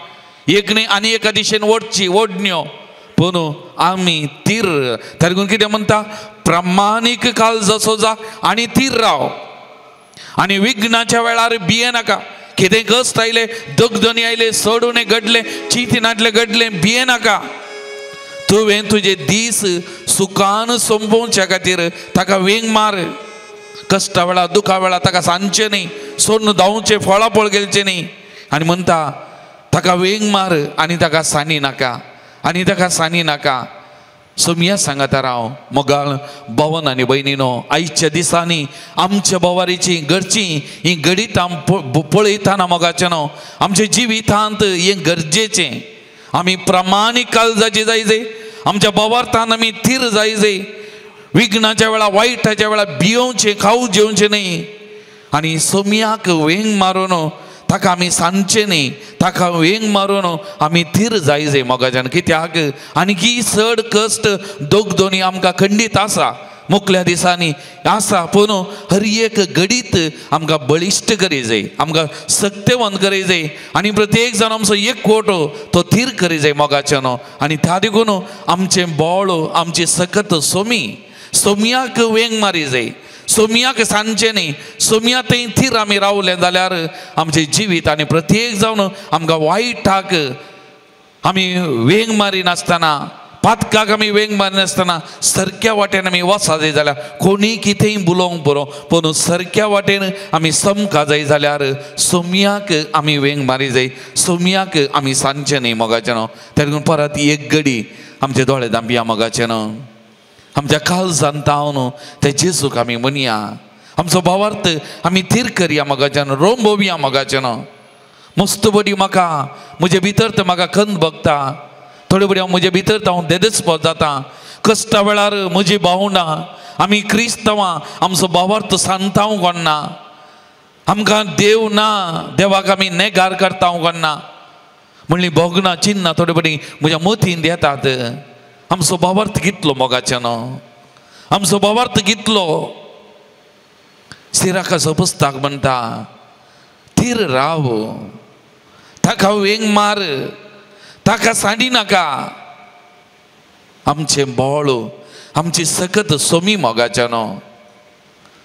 एक न्ही आनी एका दिशेन ओडची ओडण्यो, पूण आमी तीर. ताका कितें म्हणटा? प्रमाणीक काळजाचो जा आनी तीर राव. आनी विघ्नाच्या वेळार भिये नाका. कितें कश्ट आयले, दगदनी आयले, चडुणे घडले, चिंतिनातले घडले, भिये नाका. तुवें तुजे दीस सुखान सोंपोवच्या खातीर ताका वेंग मार. कश्टा वेळार दुखा वेळार ताका सांगचें न्ही, सोडून धांवचें, फळाफळ घेवचें न्ही. आनी म्हणटा ताका वेंग मार आनी ताका सांडी नाका, आनी ताका सांडी नाका. सोमया सांगता राव मोगाळ भवन आनी भयणीनो, आयच्या दिसांनी आमच्या भोवारीची घरची ही घडितां पळयतना मोगाचें न्हू आमच्या जिवितांत हें गरजेचें. आमी प्रमाणीक काळजाची जाय, आमच्या भोवार्थान आमी थीर जाय. विघ्नाच्या वेळार वायटाच्या वेळार भियोवचें, खाऊ जेवचें न्ही. आनी सोमयाक वेंग मारून ताका आमी सांगचें न्ही, ताका वेंग मारून आमी थीर जाय मोगाच्यान. कित्याक आनी चड कश्ट दोगदोनी आमकां खंडीत आसा, मुखल्या दिसांनी आसा, पूण हर एक घडीत आमकां बळिश्ट करी जाय, आमकां सक्तेवंत करी जाय. आनी प्रत्येक जाण आमचो एक कोटो तो थीर करी जाय मोगाच्यान. आनी त्या देखून आमचें बळ, आमची सकत सोमी सोमयाक वेंग मारी जाय, सोमयाक सांगचें न्ही. सोमया थंय थीर आमी रावले जाल्यार आमचें जिवीत आनी प्रत्येक जावन आमकां वायटाक आमी वेंग मारिनासतना, पातकाक आमी वेंग मारिनासतना सारक्या वाटेन आमी वचा जाय जाल्यार कोणीय कितेंय उलोवंक बरो, पूण सारक्या वाटेन आमी समका जाय जाल्यार सोमयाक आमी वेंग मारी जाय, सोमयाक आमी सांगचें न्ही मोगाचें न्हू. तेका परत एक घडी आमचे दोळे धांपया मोगाचें न्हू, आमच्या काळजान तावन ते जेजूक आमी म्हणया, आमचो भावार्थ आमी थीर करया मोगाच्यान, रोंबोवया मोगाचें न्हू. मस्त बरी म्हाका म्हजे भितर तर म्हाका खंत भोगता, थोडे बरी हांव म्हजे भितर तर हांव देदेस्पोत जाता. कश्टा वेळार म्हजी भावंडां आमी क्रिस्तांवां आमचो भावार्थ सांगता कोण ना, आमकां देव ना, देवाक आमी नेगार करता कोण ना म्हणली भोगना चिन्नां थोडे बरी म्हज्या मतींत येतात. आमचो भावार्थ कितलो मोगाचें न्हू, आमचो भावार्थ कितलो. सिराकाचो पुस्तक म्हणटा थीर राव, ताका वेंग मार, ताका सांडी नाका. आमचें बळ, आमची सकत सोमी मोगाचें न्हू,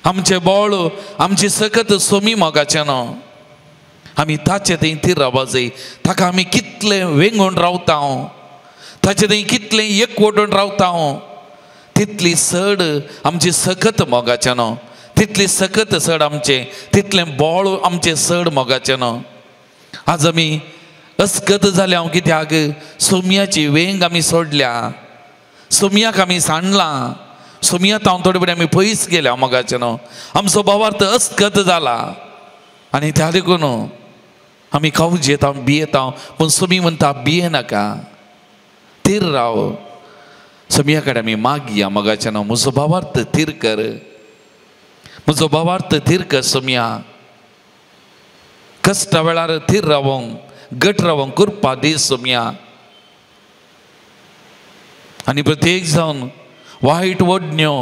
आमचें बळ, आमची सकत सोमी मोगाचें न्हू. आमी ताचे थंय थीर रावपा जाय. ताका आमी कितलें वेंगून रावता, ताचे थंय कितलें एकवटून रावता, तितली चड आमची सकत मोगाचें न्हू, तितली सकत चड आमचें, तितलें बळ आमचें चड मोगाचें न्हू. आज आमी अस्कत जाल्या हांव कित्याक सोमयाची वेंग आमी सोडल्या, सोमयाक आमी सांडलां, सोमया हांव थोडे बरें आमी पयस गेल्या मोगाचें न्हू. आमचो भावार्थ अस्कत जाला आनी त्या देखून आमी खावंक जेता, भियेता, पूण सोमी म्हणटा भिये नाका, थीर राव. सोमया कडेन आमी मागया मोगाचें न्हू, म्हजो भावार्थ थीर कर, म्हजो भावार्थ थीर कर सोमया. कश्टा वेळार थीर रावोंक, गट रावोंक कृपा दी सोमया. आनी प्रत्येक जावन वायट वडण्यो,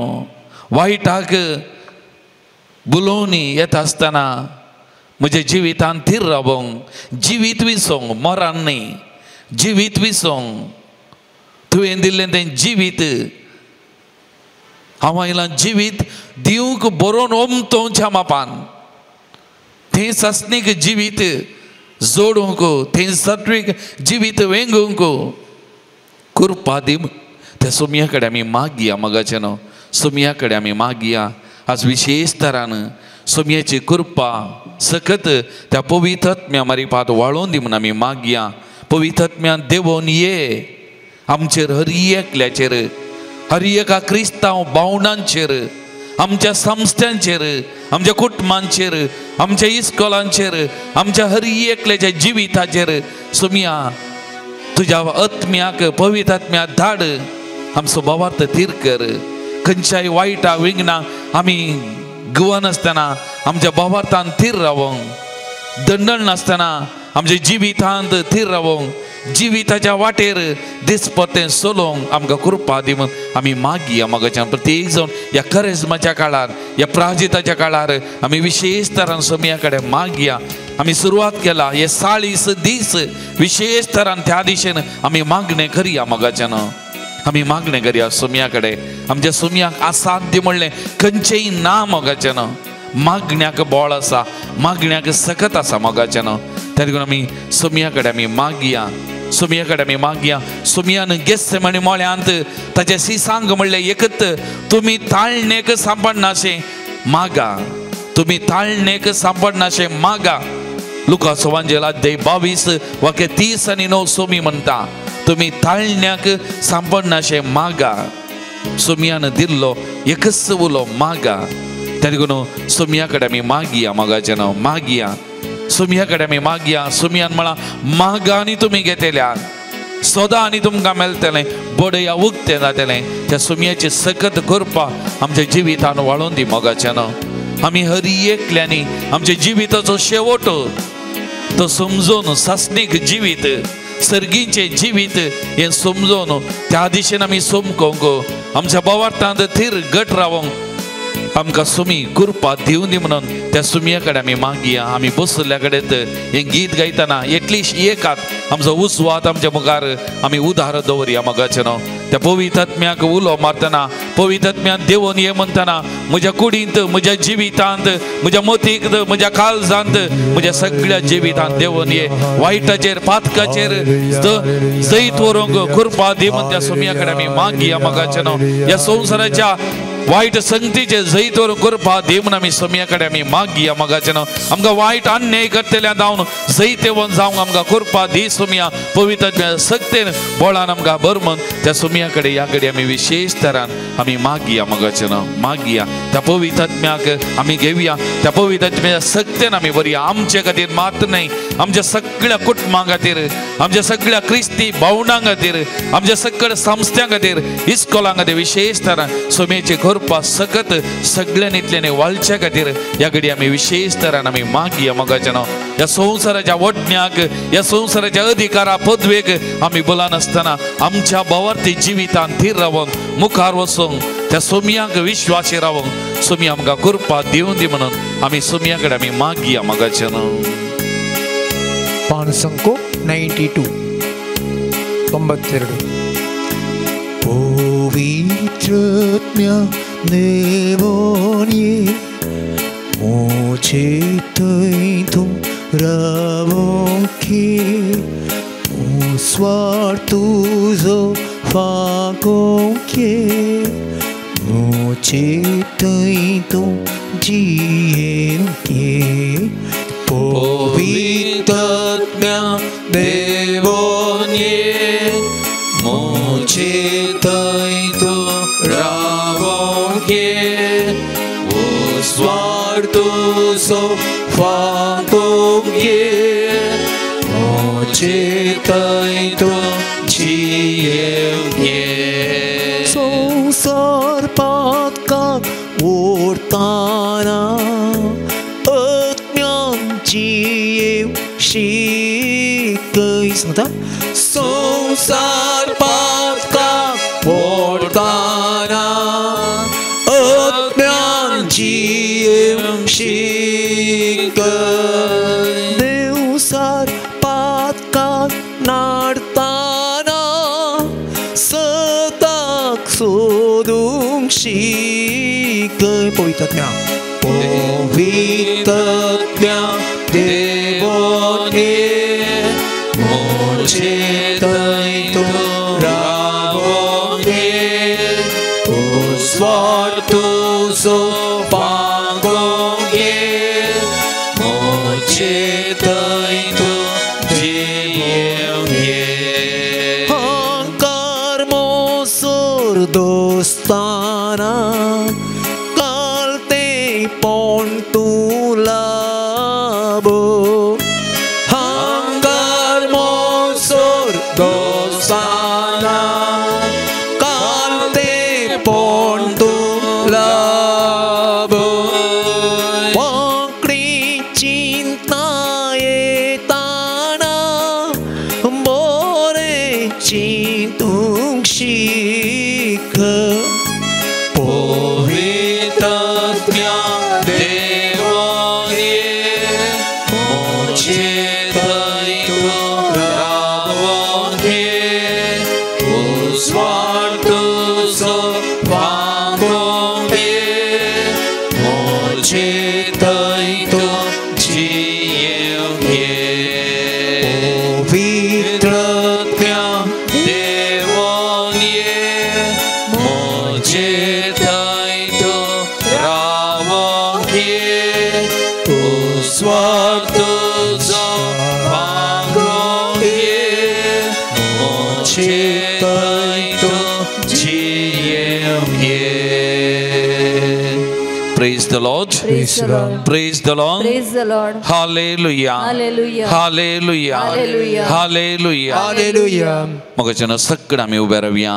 वायटाक बुलोवणी येता आसतना म्हज्या जिवितान थीर रावोंक, जिवीत विसोंक, मरान न्ही, जिवीत विसोंक. तुवें दिल्लें तें जिवीत हांव आयलां जिवीत दिवंक बरोवन ओमतोवच्या मापान, थंय सासणीक जिवीत जोडूंक, थंय सात्वीक जिवीत वेंगूंक कृपा दी. त्या सोमया कडेन आमी मागया मोगाचें न्हू, सोमया कडेन आमी मागया. आज विशेश तरान सोमयाची कृपा सकत त्या पवित्र आत्म्या मारिपात वाळोवन दी म्हूण आमी मागया. पवित्र आत्म्यान देवोन ये आमचेर, हर एकल्याचेर, हर एका क्रिस्तांव भावणांचेर, आमच्या संस्थांचेर, आमच्या कुटुंबांचेर, आमच्या इस्कोलांचेर, आमच्या हर एकल्याच्या जिविताचेर सोमया तुज्या आत्म्याक, पवित्र आत्म्याक धाड. आमचो भावार्थ थीर कर. खंयच्याय वायटा विघ्ना आमी गुवनासतना आमच्या भावार्थान थीर रावोंक, दंडण नासतना आमच्या जिवितांत थीर रावोंक, जिविताच्या वाटेर दिसपतें चलोवंक आमकां कृपा दी म्हूण आमी मागया मोगाच्यान. प्रत्येक जावन ह्या करेज्माच्या काळार, ह्या प्राजिताच्या काळार आमी विशेष तरान सोमया कडेन मागया. आमी सुरवात केला हे 40 दीस विशेष तरान त्या दिशेन आमी मागणें करया मोगाच्यान. आमी मागणें करया सोमया कडेन. आमच्या सोमयाक असाध्य म्हणलें खंयचेंय ना मोगाच्यान. मागण्याक बळ आसा, मागण्याक सकत आसा मोगाच्यान. त्या देखून आमी सोमया कडेन आमी मागया, सोमया कडेन आमी मागया. सोमयान गेस्से म्हणी मळ्यांत ताचे सिसांग म्हणलें एकत तुमी ताळणेक सांपडनाशें मागा, तुमी ताळणेक सांपडनाशें मागा. लुकास वांजेल अध्याय 22 वाक्य 30 आनी 9 सोमी म्हणटा तुमी ताळण्याक सांपडनाशें मागा. सोमयान दिल्लो एकच उलो मागा. त्या देखून सोमया कडेन आमी मागया मोगाचें नांव मागया. सोमया कडेन आमी मागया. सोमयान म्हळां मागा आनी तुमी घेतल्या, सोदा आनी तुमकां मेळटलें, बडया उक्तें जातलें. त्या सोमयाची सकत करपा आमच्या जिवितान वाळोवन दी मोगाचें नांव. आमी हर एकल्यांनी आमच्या जिविताचो शेवट तो समजून सासणीक जिवीत, सर्गीचें जिवीत हें समजून त्या दिशेन आमी समकोंक, आमच्या बोवार्थांत थीर गट रावोंक आमकां सुमी कृपा दिवन दी म्हणून त्या सुमया कडेन आमी मागया. आमी बसल्या कडेन हें गीत गायतना एटलिस्ट एक हात आमचो उजवात आमच्या मुखार आमी उदार दवरया मोगाचें न्हू. त्या पवित्र आत्म्याक उलो मारतना, पवित्र आत्म्यान देवून ये म्हणतना म्हज्या कुडींत, म्हज्या जिवितांत, म्हज्या मतीक, म्हज्या काळजांत, म्हज्या सगळ्या जिवितांत देवून ये. वायटाचेर पातकाचेर जैत व्हरूंक कृपा दी म्हण त्या सुमया कडेन आमी मागया मोगाचें न्हू. ह्या संवसाराच्या वायट संगतीचे जैत व्हरूंक कृपा दी म्हूण आमी सोमया कडेन आमी मागया मोगाचें न्हू. आमकां वायट अन्याय करतल्या जावन जैत येवन जावंक आमकां कृपा दी सोमया. पवित्र सक्तेन बळान आमकां भर म्हण त्या सोमया कडेन ह्या कडेन आमी विशेष तरान आमी मागया मोगाचें न्हू. मागया त्या पवित्र आत्म्याक आमी घेवया, त्या पवित्र आत्म्याच्या सक्तेन आमी बरया. आमचे खातीर मात्र न्हय, आमच्या सगळ्या कुटुंबां खातीर, आमच्या सगळ्या क्रिस्ती भावंडां खातीर, आमच्या सगळ्या संस्थ्यां खातीर, इस्कोलां खातीर विशेष तरान सोमयेची कृपा सकत सगळ्यांनी इतल्यानी वाळच्या खातीर ह्या घडी आमी विशेष तरान आमी मागया मोगाचें न्हू. ह्या संवसाराच्या वडण्याक, ह्या संवसाराच्या अधिकारा पदवेक आमी बोलनासतना आमच्या भावार्थी जिवितान थीर रावंक, मुखार वचूंक, त्या सोमयाक विश्वासी रावंक सोमी आमकां कृपा दिवन दी म्हणून आमी सोमया कडेन आमी मागया मोगाचें न्हू. पानसंको 92 92. पवित्रात्म्या देवोनी मुझे तुम रावोंकी स्वार्थुजो फाकोंके मुझे तुम जिएंके. पवित्रात्म्या देवोनी मुझे तुम रावोंके स्वार्थुजो फाकोंके मुझे तुम जिएंके. संसार पातकाक ओडताना अज्ञान जियेव शिकय. सांगता संसार पातकाक ओडताना अज्ञान जियेव शिकय. देवसार पातकाक नाडताना सताक सोदूंक शिकय. पवित्रात्म्या पवित्रात्म्या देवोनी मुझे तुम रावोंगे स्वार्थुजो पागोंगे मुझे तुम जिएंगे. अहंकार मोसोर दोस्ताना कालते पण तूं लाबो. अहंकार मोसोर दोस्ताना कालते पण तूं लाबो. पकडी चिंता येताना शीख पवित्र देवा ये मुझे थंय तूं रावोंक ये उजवाड तुजो फांकोंक ये मुझे थंय तूं जियेवंक ये पवित्र देवान ये मुझे थंय तूं रावोंक ये उजवाड तुजो फांकोंक ये मुझे थंय तूं जियेवंक ये. Praise the Lord. Praise the Lord. Praise the Lord. Praise the Lord. Hallelujah. Hallelujah. Hallelujah. Hallelujah. Hallelujah. Hallelujah. मगाच्यान सगळं आमी उबे रावया.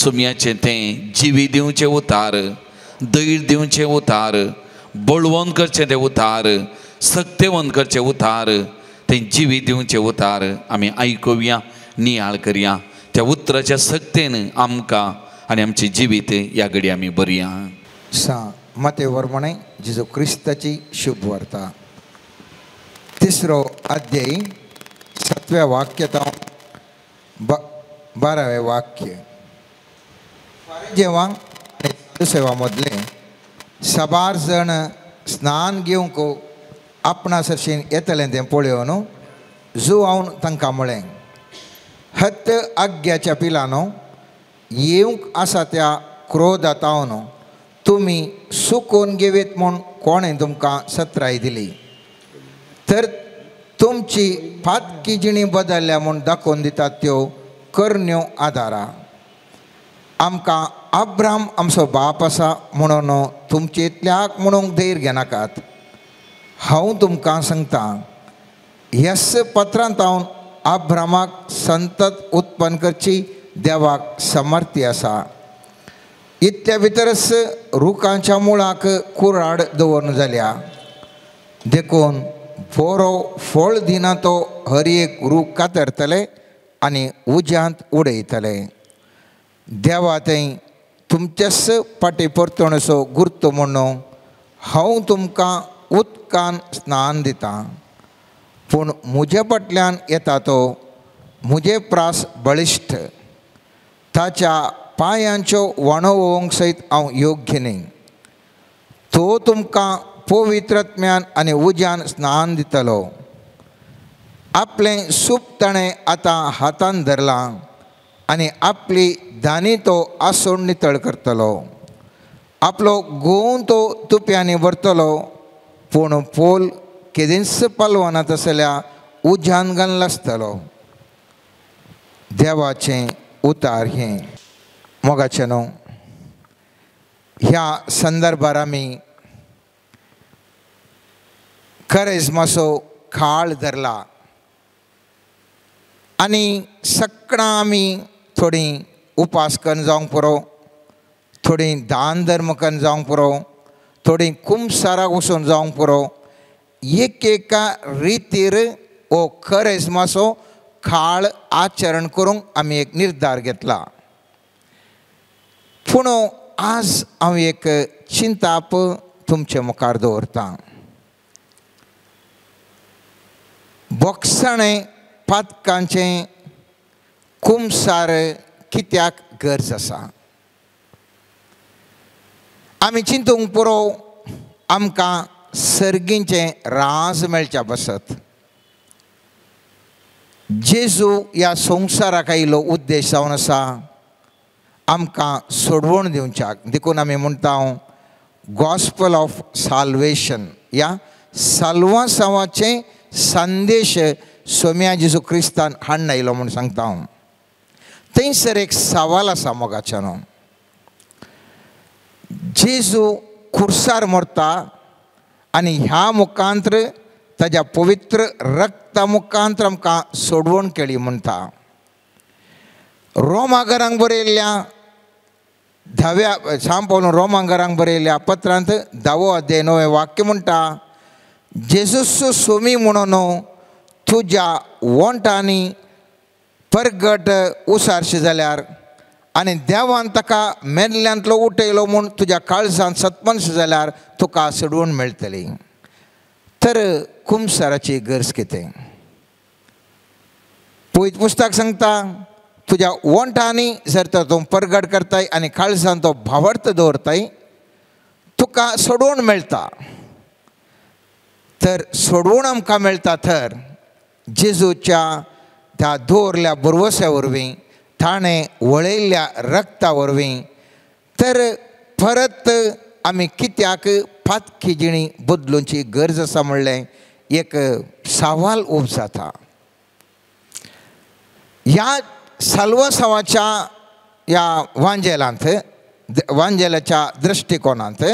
सुमयाचें तें जिवी दिवचें उतार, धैर्य दिवचें उतार, बळवंत करचें तें उतार, सक्तेवंत करचें उतार, तें जिवी दिवचें उतार आमी आयकुया, नियाळ करया. त्या उतराच्या सक्तेन आमकां आनी आमचें जिवीत ह्या घडी आमी बरया. सा माते वर्मणे जेजू क्रिस्ताची शुभ वार्ता तिसरो अध्याय 7व्या वाक्य 12वें वाक्य. जेव्हा सेवा मदले साबार जण स्नान घेवंक आपणा सरशीन येतलें तें पळोवन जुवावन तांकां म्हळें, हत्त आग्याच्या पिलानो येवंक आसा त्या क्रोधातावन तुमी सुकून घेवेत म्हूण कोणें तुमकां सत्राय दिली? तर तुमची पातकी जिणी बदलल्या म्हूण दाखोवन दितात त्यो करण्यो आदारा. आमकां अब्राम आमचो बाप आसा म्हणून तुमचे इतल्याक म्हणूंक धैर्य घेनाकात. हांव तुमकां सांगता, ह्याच पत्रांत हांव अब्रामाक संतत उत्पन्न करची देवाक समर्थी आसा. इतल्या भितरच रुखांच्या मुळाक कुराड दवरून जाल्या, देखून बरो फळ दिना तो हर एक रूख कातरतले आनी उज्यांत उडयतले. देवा थंय तुमचेच फाटी परतणसो गुर्त म्हणून हांव तुमकां उदकान स्नान दितां, पूण म्हजे फाटल्यान येता तो म्हजे प्रास बळिश्ट, ताच्या पांयांच्यो वणोवंक सयत हांव योग्य न्ही. तो तुमकां पवित्रत्म्यान आनी उज्यान स्नान दितलो. आपलें सूप ताणें आतां हातान धरलां आनी आपली दानी तो आसून नितळ करतलो. आपलो गोवन तो तुप्यांनी भरतलो, पूण पोल केदींच पालवना तसल्या उज्यान घालून आसतलो. देवाचें उतार हें. मोगाचें न्हू, ह्या संदर्भार आमी करेजमाचो काळ धरला आनी सगळां आमी थोडीं उपास करून जावंक पुरो, थोडीं दान धर्म करून जावंक पुरो, थोडीं कुमसाराक वचून जावंक पुरो, एक एका रितीर हो करेजमाचो काळ आचरण करूंक आमी एक निर्धार घेतला. पूण आज हांव एक चिंताप तुमचे मुखार दवरतां. बोगसाणें पातकांचें कुमसार कित्याक गरज आसा? आमी चिंतूंक पुरो आमकां सर्गींचें राज मेळच्या बसत. जेजू ह्या संवसाराक आयिल्लो उद्देश जावन आसा आमकां सोडवण दिवच्याक. देखून आमी म्हणटा गॉस्पल ऑफ साल्वेशन, ह्या साल्वासांवाचें संदेश सोम्या जेजू क्रिस्तान हाडून आयलो म्हूण सांगता हांव. थंयसर एक सवाल आसा मोगाच्यानो, जेजू खुर्सार मरता आनी ह्या मुखांत्र ताज्या पवित्र रक्ता मुखांत्र आमकां सोडवण केली म्हणटा. रोमागरांक बरयल्ल्या धाव्या सांग पावलो रोमांगरांक बरयल्ल्या पत्रांत 10वो अध्याय 9वें वाक्य म्हणटा, जेजूस सोमी म्हणून तुज्या वोंटांनी परगट उसारशें जाल्यार आनी देवान ताका मेल्ल्यांतलो उठयलो म्हूण तुज्या काळजान सतमनस जाल्यार तुका सोडवण मेळटली. तर कुमसाराची गरज कितें? पवित्र पुस्तक सांगता तुज्या वोंठांनी जर तर तूं परगट करताय आनी काळजान तो भावार्थ दवरताय तुका सोडवण मेळटा. तर सोडवण आमकां मेळटा तर जेजूच्या त्या दवरल्या भरवस्या वरवीं, ताणें वळयल्ल्या रक्ता वरवीं. तर परत आमी कित्याक पातकी जिणी बदलुची गरज आसा म्हणलें एक सवाल उब जाता. ह्या साल्वासांवाच्या ह्या वांजेलांत, वांजेलाच्या दृश्टिकोनांत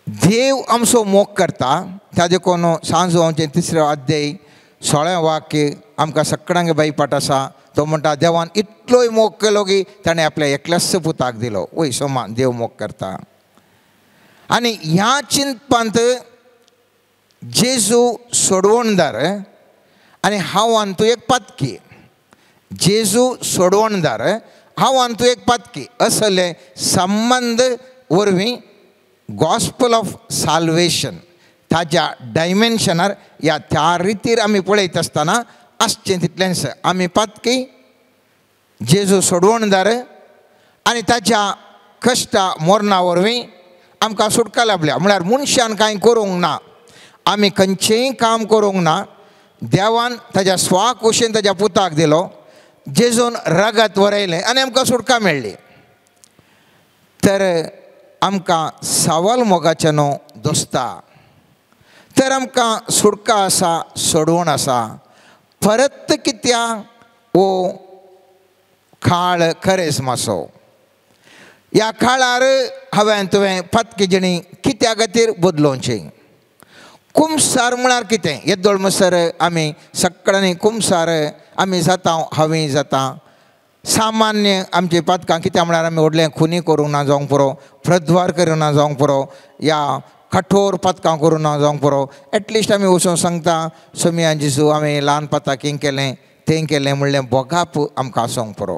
देव आमचो मोग करता. त्या देखून सांजू आमचें तिसरें अध्याय 16 वाक्य आमकां सगळ्यांक बाईपाट आसा. तो म्हणटा देवान इतलोय मोग केलो की ताणें आपल्या एकल्याच पुताक दिलो. वय सोमान देव मोग करता. आनी ह्या चिंतपांत जेजू सोडवणदार आनी हांव आनी तूं एक पातकी. जेजू सोडवणदार, हांव आनी तूं एक पातकी असले संबंद वरवीं गॉस्पल ऑफ साल्वेशन ताज्या डायमेन्शनार ह्या त्या रितीर आमी पळयत आसतना आसचें तितलेंच आमी पातकी, जेजू सोडवणदार आनी ताच्या कश्टा मरणा वरवीं आमकां सुटका लाभल्या. म्हळ्यार मनशान कांय करूंक ना, आमी खंयचेंय काम करूंक ना, देवान ताज्या स्वाकुशीन ताज्या पुताक दिलो, जेजून रगत वरयलें आनी आमकां सुटका मेळ्ळी. तर आमकां सवाल मोगाचें न्हू दोस्ता, तर आमकां सुटका आसा, सोडवण आसा. परत कित्या वो काळ खरेजमाचो ह्या काळार हांवें तुवें पातकी जिणी कित्या खातीर बदलोवची? कुमसार म्हळ्यार कितें? येदोळ म्हणसर आमी सगळ्यांनी कुमसार आमी जाता, हांवें जाता. सामान्य आमची पातकां कित्याक म्हळ्यार आमी व्हडलें खुनी करूंक ना जावंक पुरो, प्रद्वार करूंक ना जावंक पुरो, या कठोर पातकां करूंक ना जावंक पुरो. एटलिस्ट आमी वचून सांगता सोमिया जेजू आमी ल्हान पाताक हें केलें तें केलें म्हणलें भोगाप आमकां आसूंक पुरो.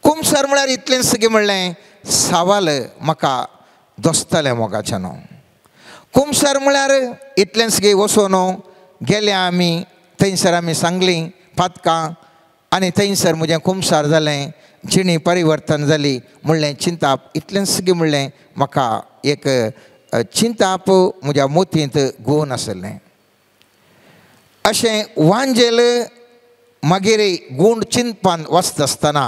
कुमसार म्हळ्यार इतलेंच की म्हणलें सवाल म्हाका दोसतलें मोगाचें न्हू. कुमसार म्हळ्यार इतलेंच की वचून गेले आमी थंयसर आमी सांगलीं पातकां आनी थंयसर म्हजें कुमसार जालें, जिणी परिवर्तन जाली म्हणलें चिंताप इतलेंच की म्हणलें म्हाका एक चिंताप म्हज्या मोतींत गोवन आसलें. अशें वांजेल मागीर गूण चिंतपान वाचता आसतना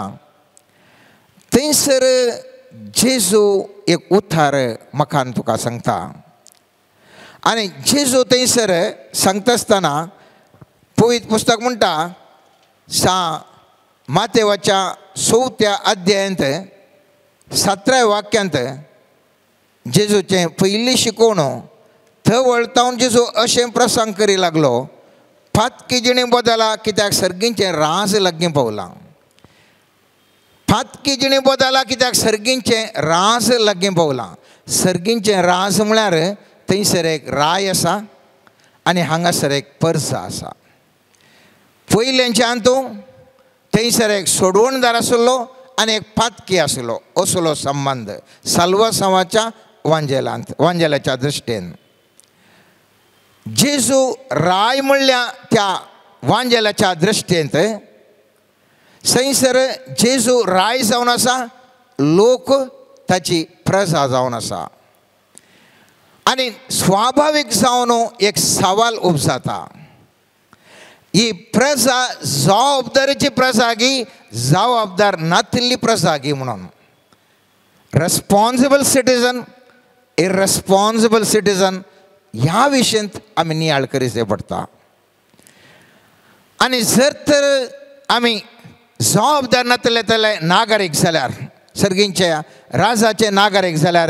थंयसर जेजू एक उतार म्हाका तुका सांगता. आनी जेजू थंयसर सांगता आसतना पवित्र पुस्तक म्हणटा सा मातेवाच्या 4थ्या अध्यायांत 17व्या वाक्यांत जेजूचें पयलीं शिकोवण थंय वळतावन जेजू अशें प्रसंग करी लागलो, पातकी जिणी बदला कित्याक सर्गींचें राज लागीं पावलां. पातकी जिणी बदला कित्याक सर्गींचें राज लागीं पावलां. सर्गींचें राज म्हळ्यार थंयसर एक राय आसा आनी हांगासर एक परसा आसा. पयल्याच्यान तूं थंयसर एक सोडवणदार आसलो आनी एक पातकी आसलो, असलो संबंद साल्वासांवाच्या वांजेलांत वांजेलाच्या दृश्टीन. जेजू राय म्हणल्या त्या वांजेलाच्या दृश्टींत थंयसर जेजू राय जावन आसा, लोक ताची प्रजा जावन आसा. आनी स्वाभावीक जावन एक सवाल उब जाता, ही प्रजा जबाबदारीची प्रजा गी जबाबदार नातिल्ली प्रजा गी म्हणून. रेस्पॉन्सिबल सिटीजन, इरेस्पॉन्सिबल सिटीजन ह्या विशयांत आमी नियाळ करीचे पडटा. आनी जर तर आमी जबाबदार नातले जाल्यार नागरीक जाल्यार, सर्गींच्या राजाचे नागरीक जाल्यार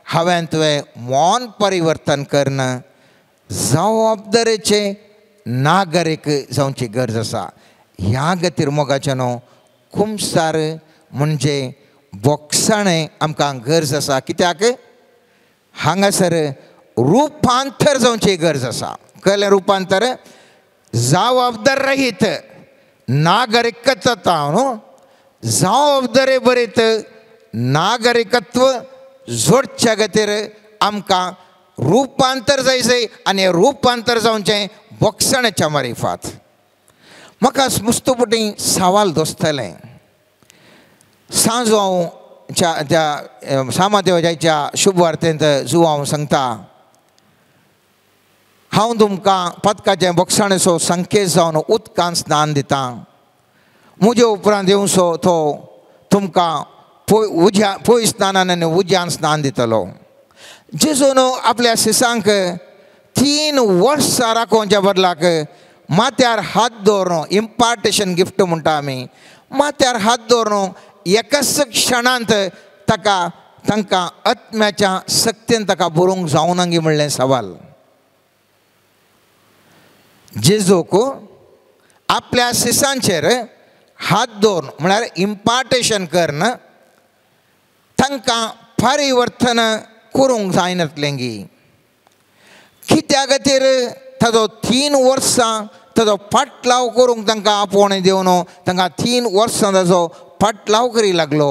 हांवें तुवें मौन परिवर्तन करून जबाबदारेचे नागरीक जावची गरज आसा. ह्या खातीर मोगाचें न्हू कुमसार म्हणजे बोगसाणें आमकां गरज आसा. कित्याक हांगासर रुपांतर जावची गरज आसा. कळ्ळें? रुपांतर जबाबदार रहीत नागरिकता न्हू जबाबदारे बरीत नागरिकत्व जोडच्या खातीर आमकां रुपांतर जायचें आनी रुपांतर जावचें बोगसण्याच्या मारिफात. म्हाका मुस्तुपुटी सवाल दोसतलें सांजो हांव त्या सामादेवाच्या शुभवार्तेंत जुवा हांव सांगता हांव तुमकां पदकाचें बोगसाणेचो संकेत जावन उदकान स्नान दिता म्हजे उपरांत येवचो तो तुमकां उज्या पय स्नानान आनी उज्यान स्नान दितलो. जेजून आपल्या शिसांक 3 वर्सां राखोवच्या बदलाक माथ्यार हात दवरून इम्पार्टेशन गिफ्ट म्हणटा आमी माथ्यार हात दवरून एकाच क्षणांत ताका तांकां आत्म्याच्या सक्तीन ताका बरोवंक जावना गी म्हणलें सवाल. जेजूक आपल्या शिसांचेर हात दवरून म्हळ्यार इम्पार्टेशन करून तांकां परिवर्तन करूंक जायनातलें गी कित्या खातीर ताजो 3 वर्सां ताजो फाटलाव करूंक तांकां आपोवणें दिवन तांकां 3 वर्सां ताजो फाटलाव करी लागलो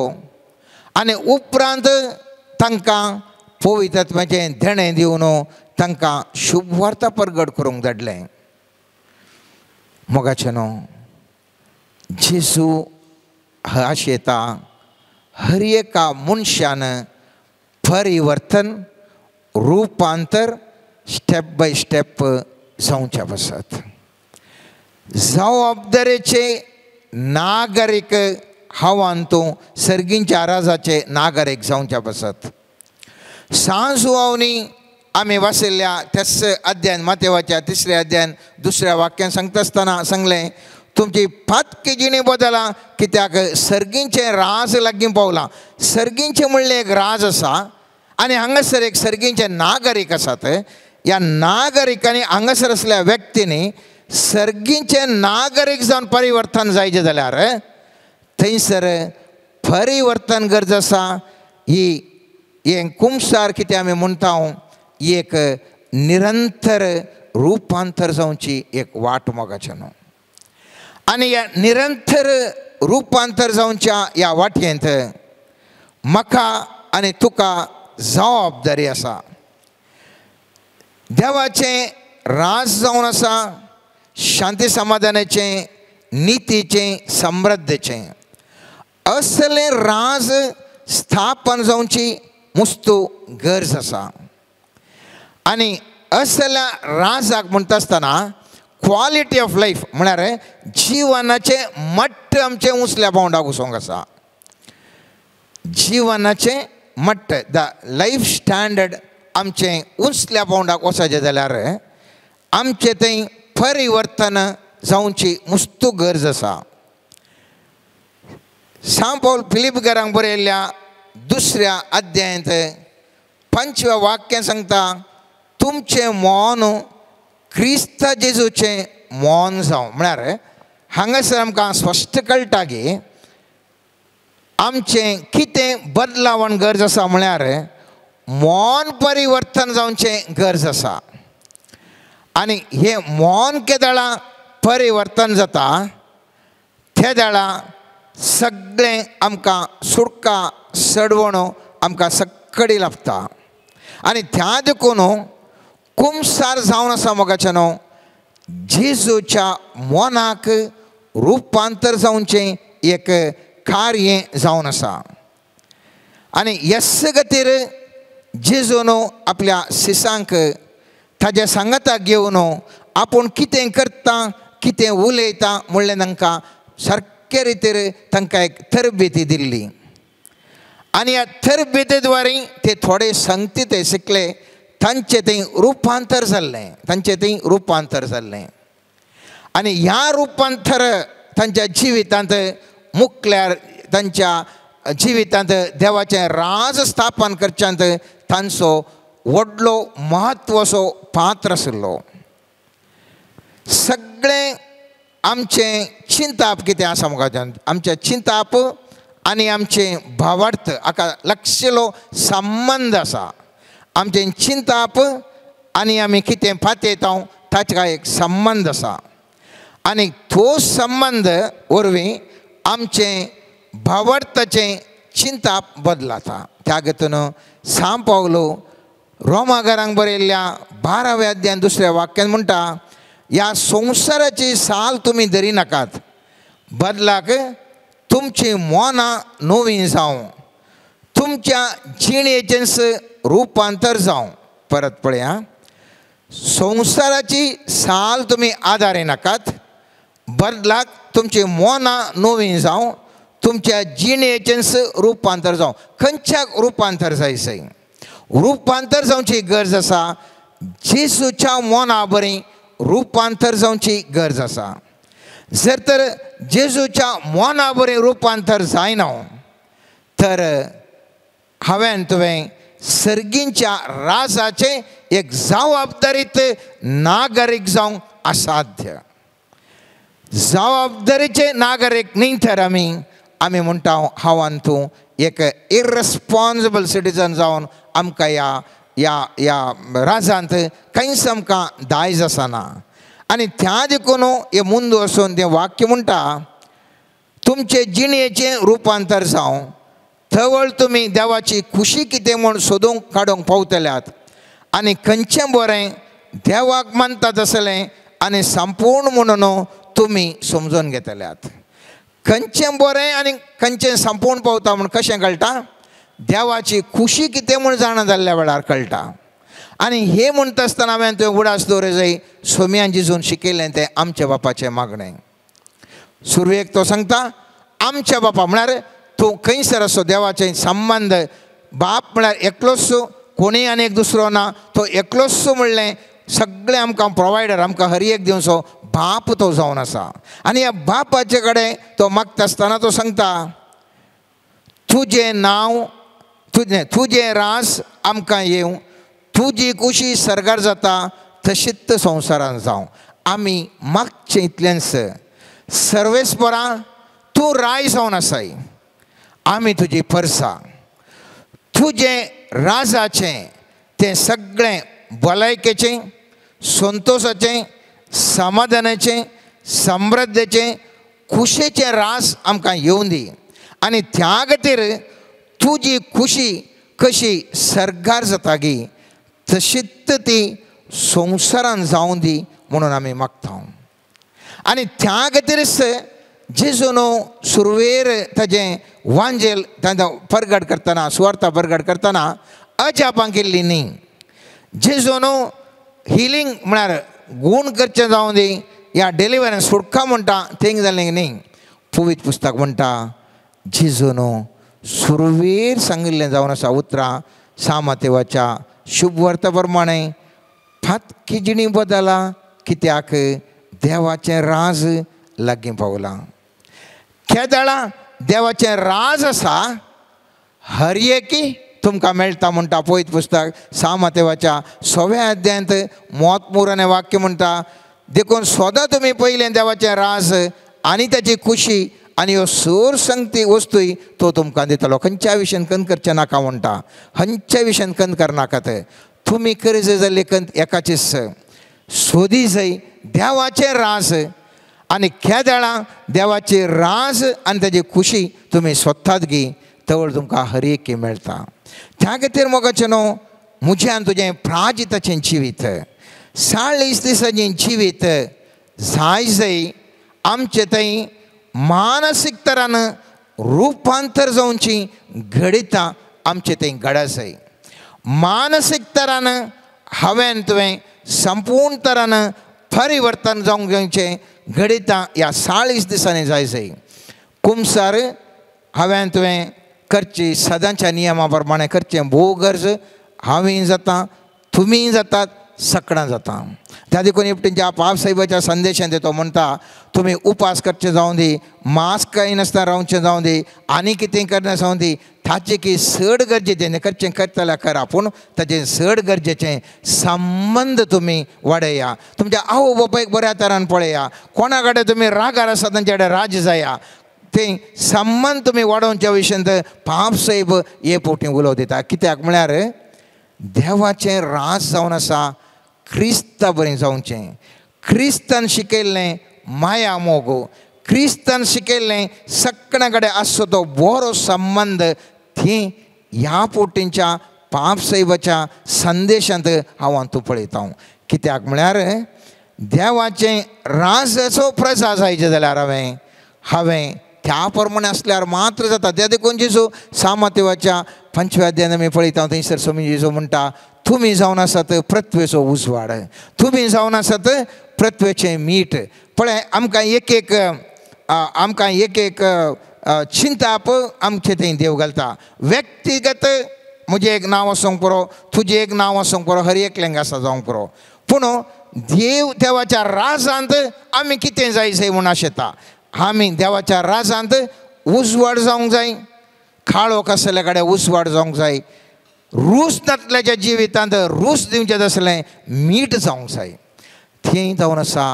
आनी उपरांत तांकां पवित्र देणें दिवन तांकां शुभवार्ता परगट करूंक धाडलें. मोगाचें न्हू जेजू आशेता हर एका मनशान परिवर्तन रुपांतर स्टेप बाय स्टेप जावच्या पासत जबाबदारेचे नागरीक हावान तूं सर्गींच्या राजाचे नागरीक जावच्या पासत. सांजुवांनी आमी वाचिल्ल्या त्याच अध्यान मातेवाच्या 3 अध्यान 2 वाक्यान सांगता आसतना सांगलें तुमची पातकी जिणी बदला कित्याक सर्गींचें राज लागीं पावलां. सर्गींचें म्हणलें एक राज आसा आनी हांगासर एक सर्गींचे नागरीक आसात. ह्या नागरिकांनी हांगासर आसल्या व्यक्तींनी सर्गींचे नागरीक जावन परिवर्तन जायचें जाल्यार थंयसर परिवर्तन गरज आसा. ही हें कुमसार कितें आमी म्हणटा एक निरंतर रुपांतर जावची एक वाट मोगाचें न्हू. आनी ह्या निरंतर रुपांतर जावच्या ह्या वाटयेंत म्हाका आनी तुका जबाबदारी आसा. देवाचें राज जावन आसा शांती समाधानाचें नितीचें समृद्धीचें असलें राज स्थापन जावची मुस्तू गरज आसा. आनी असल्या राजाक म्हणटा आसतना क्वॉलिटी ऑफ लायफ म्हळ्यार जिवनाचें मट्ट आमचें उंचल्या पावंडाक वचोंक आसा. जिवनाचें मट्ट the life standard आमचें उंचल्या पावंडाक वचचें जाल्यार आमचें थंय परिवर्तन जावची मुस्तू गरज आसा. सांत पावल फिलिपकारांक बरयल्ल्या 2 अध्यायांत 5 वाक्यां सांगता तुमचें मौन क्रिस्त जेजूचें मौन जावं. म्हळ्यार हांगासर आमकां स्पश्ट कळटा की आमचें कितें बदलावण गरज आसा म्हळ्यार मौन परिवर्तन जावचें गरज आसा. आनी हें मौन केदळा परिवर्तन जाता ते सगळें आमकां सुटका सडवण आमकां सक्कडी लाभता. आनी त्या देखून कुमसार जावन आसा मोगाचें न्हू जेजूच्या मनाक रुपांतर जावचें एक कार्य जावन आसा. आनी यस खातीर जेजून आपल्या शिसांक ताज्या सांगाताक घेवन आपूण कितें करता कितें उलयता म्हणलें तांकां सारके रितीर तांकां एक तरबेती दिल्ली. आनी ह्या तरबेती द्वारे ते थोडे संगती ते शिकले तांचें थंय रुपांतर जाल्लें तांचें थंय रुपांतर जाल्लें. आनी ह्या रुपांतर तांच्या जिवितांत मुकल्यार तांच्या जिवितांत देवाचें राज स्थापन करच्यांत तांचो व्हडलो म्हत्वाचो पात्र आशिल्लो. सगळें आमचें चिंताप कितें आसा मुखार आमचें चिंताप आनी आमचें भावार्थ हाका लक्षलो संबंद आसा. आमचें चिंताप आनी आमी कितें पातयता ताका एक संबंद आसा. आनी तो संबंद वरवीं आमचें भावार्थाचें चिंताप बदलाता. त्या घेतून सांव पावलो रोमागारांक बरयल्ल्या 12व्या अध्यायान 2ऱ्या वाक्यान म्हणटा, ह्या संवसाराची साल तुमी धरी नाकात, बदलाक तुमची मनां नवीं जावं, तुमच्या जिणेचेंच रुपांतर जावं. परत पळया, संवसाराची साल तुमी आदारी नाकात, बदलाक तुमची मनां नवीं जावं, तुमच्या जिणेचेंच रुपांतर जावं. खंयच्याक रुपांतर जायचें? रुपांतर जावची गरज आसा. जेजूच्या मना बरी रुपांतर जावची गरज आसा. जर तर जेजूच्या मना बरी रुपांतर जायना तर हांवें तुवें सर्गींच्या राजाचें एक जबाबदारीत नागरीक जावंक असाध्य. जबाबदारीचे नागरीक न्ही तर आमी आमी म्हणटा हांव आनी तूं एक इररिस्पॉन्सिबल सिटीजन जावन आमकां ह्या ह्या ह्या राजांत कांयच आमकां दायज आसना. आनी त्या देखून हें मुंद वचून तें वाक्य म्हणटा, तुमचे जिणेचें रुपांतर जावं, थवळ तुमी देवाची खुशी कितें म्हूण सोदूंक काडूंक पावतल्यात आनी खंयचें बरें देवाक मानता तसलें आनी संपूर्ण म्हणून तुमी समजून घेतल्यात. खंयचें बरें आनी खंयचें संपूर्ण पावता म्हूण कशें कळटा? देवाची खुशी कितें म्हूण जाणा जाल्ल्या वेळार कळटा. आनी हें म्हणटा आसतना हांवें तुवें उडास दवरूंक जाय, सोम्यान जेजून शिकयलें तें आमच्या बापाचें मागणें. सुरवेक तो सांगता आमच्या बापा म्हळ्यार तूं खंयसर आसो देवाचे संबंद. बाप म्हळ्यार एकलोच, कोणीय आनी एक दुसरो ना, तो एकलोच म्हणलें सगळें आमकां प्रोवायडर, आमकां हर एक दिवचो बाप तो जावन आसा. आनी ह्या बापाचे कडेन तो मागता आसतना तो सांगता, तुजें नांव तुजें तुजें रास आमकां येवं, तुजी खुशी सर्गार जाता तशीच संवसारान जावं. आमी मागचें इतलेंच, सर्वेस्परा तूं राय जावन आसाय, आमी तुजी परसा, तुजें राजाचें तें सगळें भलायकेचें, संतोशाचें, समाधानाचें, समृद्धेचें, खुशेचें रास आमकां येवन दी. आनी त्या खातीर तुजी खुशी कशी सर्गार जाता गी तशीच ती संवसारान जावं दी म्हणून आमी मागता. आनी त्या खातीरच जेजून सुरवेर ताजें वांजेल तांकां परगट करतना, सुवार्ता परगट करतना अजापां केल्ली न्ही. जेजून हिलींग म्हळ्यार गूण करचें जावं दी या डिलिवरन्स सुटका म्हणटा थिंग जालें न्ही. पवित्र पुस्तक म्हणटा जेजून सुरवेर सांगिल्लें जावन आसा उतरां सामातेवाच्या शुभवर्ता प्रमाणे, फातकी जिणी बदला कित्याक देवाचें राज लागीं पावलां. केदळा देवाचें राज आसा हर एकी तुमकां मेळटा म्हणटा पवित्र पुस्तक सामातेवाच्या 6व्या अध्यायांत मोतमुराने वाक्य म्हणटा, देखून सदां तुमी पयलें देवाचें राज आनी ताची खुशी आनी ह्यो सोर संगती वस्तूय तो तुमकां दितलो. खंयच्या विशयान कंत करचें नाका म्हणटा, खंयच्या विशयान कंत करनाकात. तुमी करचे जाल्ली कंत एकाचीच, सोदी जाय देवाचें राज आनी केदळां देवाची राज आनी ताजी खुशी तुमी सोदतात गी तवळ तुमकां हर एक मेळटा. त्या खातीर मोगाचें न्हू म्हजें आनी तुजें प्राजिताचें जिवीत, 40 दिसांचें जिवीत जाय जाय आमचें थंय मानसीक तरान रुपांतर जावची घडितां आमचें थंय घडा जाय. मानसीक तरान हांवें तुवें संपूर्ण तरान परिवर्तन जावंक जावचें घडितां ह्या 40 दिसांनी जाय जाय. कुमसार हांवें तुवें करची सदांच्या नियमा प्रमाणे करचें भोव गरज. हांवें जाता, तुमीय जातात, सकडां जाता. त्या देखून एकटेंच्या पापसाहेबाच्या संदेशान तो म्हणटा, तुमी उपास करचे जावं दी, मास्क कांय नासतना रावचें जावं दी, आनी कितें करना जावं दी, ताचें की चड गरजेचें करचें करतल्या करा, पूण ताचें चड गरजेचें संबंद तुमी वाडया. तुमच्या आवय बापायक बऱ्या तरान पळया, कोणा कडेन तुमी रागार आसा तांचे कडेन राज जाया, तें संबंद तुमी वाडोवच्या विशयांत पापसाहेब हे पोटी उलोव दिता. कित्याक म्हळ्यार देवाचें राज जावन आसा क्रिस्ता बरें जावचें, क्रिस्तान शिकयल्लें माया मोग, क्रिस्तान शिकयल्लें सगळ्यां कडेन आसचो तो बरो संबंद थी ह्या पोटींच्या पाप साहेबाच्या संदेशांत हांव अंतू पळयता. कित्याक म्हळ्यार देवाचें राजाचो प्रजा जायचें जाल्यार हांवें त्या प्रमाणे आसल्यार मात्र जाता. त्या देखून जेजू सामतेवाच्या 5व्या अध्यायांत आमी पळयता थंयसर स्वामी जेजू म्हणटा तुमी जावन आसात पृथ्वेचो उजवाड, तुमी जावन आसात पृथ्वेचें मीठ. पळय आमकां एक एक आमकां एक एक चिंताप आमचें थंय देव घालता. व्यक्तिगत म्हजें एक नांव आसूंक पुरो, तुजें एक नांव आसूंक पुरो, हर एकल्यांक आसा जावंक पुरो, पूण देव देवाच्या राजांत आमी कितें जाय जाय म्हूण आशेता. आमी देवाच्या राजांत उजवाड जावंक जाय, काळोख आसल्या कडेन उजवाड जावंक जाय, रूस नातल्याच्या जिवितांत रूस दिवचें आसलें मीठ जावंक जाय. थंय जावन आसा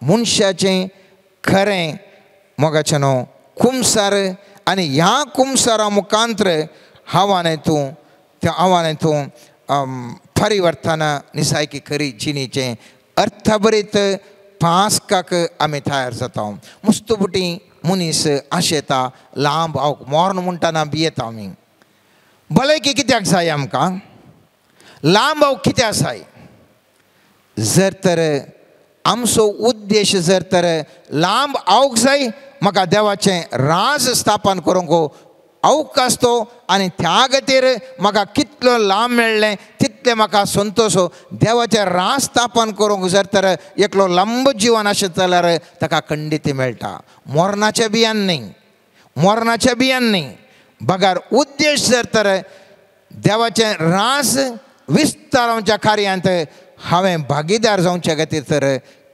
मनशाचें खरें मोगाचें न्हू कुमसार, आनी ह्या कुमसारा मुखांत्र हांव तूं त्या हांव तूं परिवर्तन निसायकी खरी जिणेचें अर्थभरीत पास्काक आमी तयार जाता. मुस्तुबुटी मनीस आशेता लांब हांव मोर्न म्हणटाना भियेता आमी. भलायकी कित्याक जाय आमकां? लांब हांव कित्याक जाय? जर तर आमचो उद्देश जर तर लांब आवक जाय, म्हाका देवाचें राज स्थापन करूंक अवकाश तो आनी त्या खातीर म्हाका कितलो लांब मेळ्ळें तितलें म्हाका संतोश. देवाचें राज स्थापन करूंक जर तर एकलो लांब जिवन आसत जाल्यार ताका खंडीत मेळटा. मरणाचें बियान न्ही, मरणाचें बियान न्ही, बगर उद्देश जर तर देवाचें राज विस्तारांच्या कार्यांत हांवें भागीदार जावच्या खातीर तर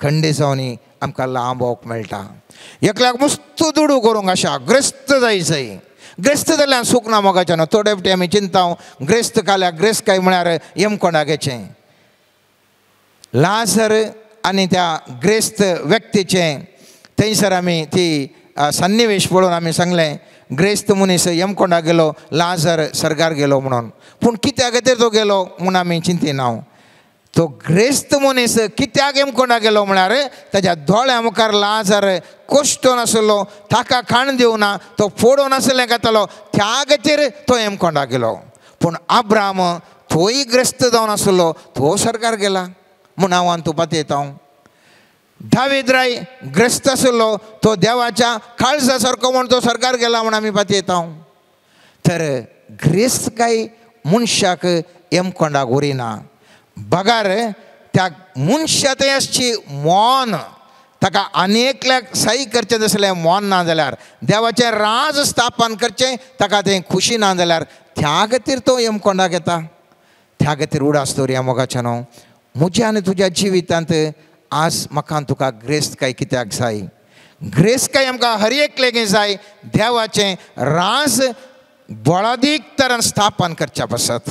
खंडीत जावन आमकां लांब वोक मेळटा. एकल्याक मस्त दुडू करूंक आशा ग्रस्त जाय जाय, ग्रेस्त जाल्यार सूख ना मोगाचें न्हू. थोडे फावटी आमी चिंता ग्रेस्त काल्याक ग्रेस्त काय म्हळ्यार यमकोंडागेचें. लाजर आनी त्या ग्रेस्त व्यक्तीचें थंयसर आमी ती सन्निवेश पळोवन आमी सांगलें ग्रेस्त मनीस यमकोंडा गेलो, लाजर सर्गार गेलो म्हणून. पूण कित्या खातीर तो गेलो म्हूण आमी चिंतिना. तो ग्रेस्त मनीस कित्याक यमकोंडा गेलो म्हळ्यार ताज्या दोळ्या मुखार लाजर कोश्टो नासलो, ताका खाण दिवना, तो फोडो नासलें खातालो, त्या खातीर तो यमकोंडा गेलो. पूण अब्राम तोय ग्रस्त जावन आसलो, तो सरकार गेला म्हूण हांव तूं पातयता. दावीद राय ग्रस्त आसलो, तो देवाच्या काळजा सारको म्हूण तो सरकार गेला म्हूण आमी पातयता. तर ग्रेस्त काय मनशाक यमकोंडाक उरिना, बगर त्या मनशा थंय आसची मौन, ताका आनी एकल्याक सही करचें तसलें मौन ना जाल्यार, देवाचें राज स्थापन करचें ताका तें खुशी ना जाल्यार त्या खातीर तो यमकोंडाक येता. त्या खातीर उडास दवरया मोगाचें न्हू. म्हज्या आनी तुज्या जिवितांत आज म्हाका तुका ग्रेस्त काय कित्याक जाय? ग्रेस्त काय आमकां हर एकलें जाय देवाचें राज बळादीक तरान स्थापन करच्या पासत.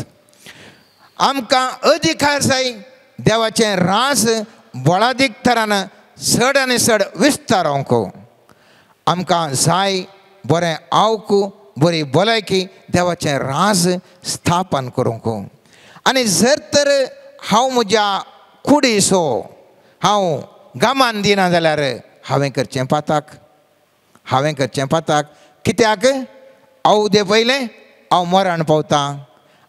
आमकां अधिकार जाय देवाचें राज बळादीक तरान चड आनी चड विस्तारोवंक. आमकां जाय बरें आवक, बरी भलायकी देवाचें राज स्थापन करूंक. आनी जर तर हांव म्हज्या कुडीचो हांव गामान दिना जाल्यार हांवें करचें पाताक, हांवें करचें पाताक. कित्याक? हांव दे पयलें हांव मरण पावतां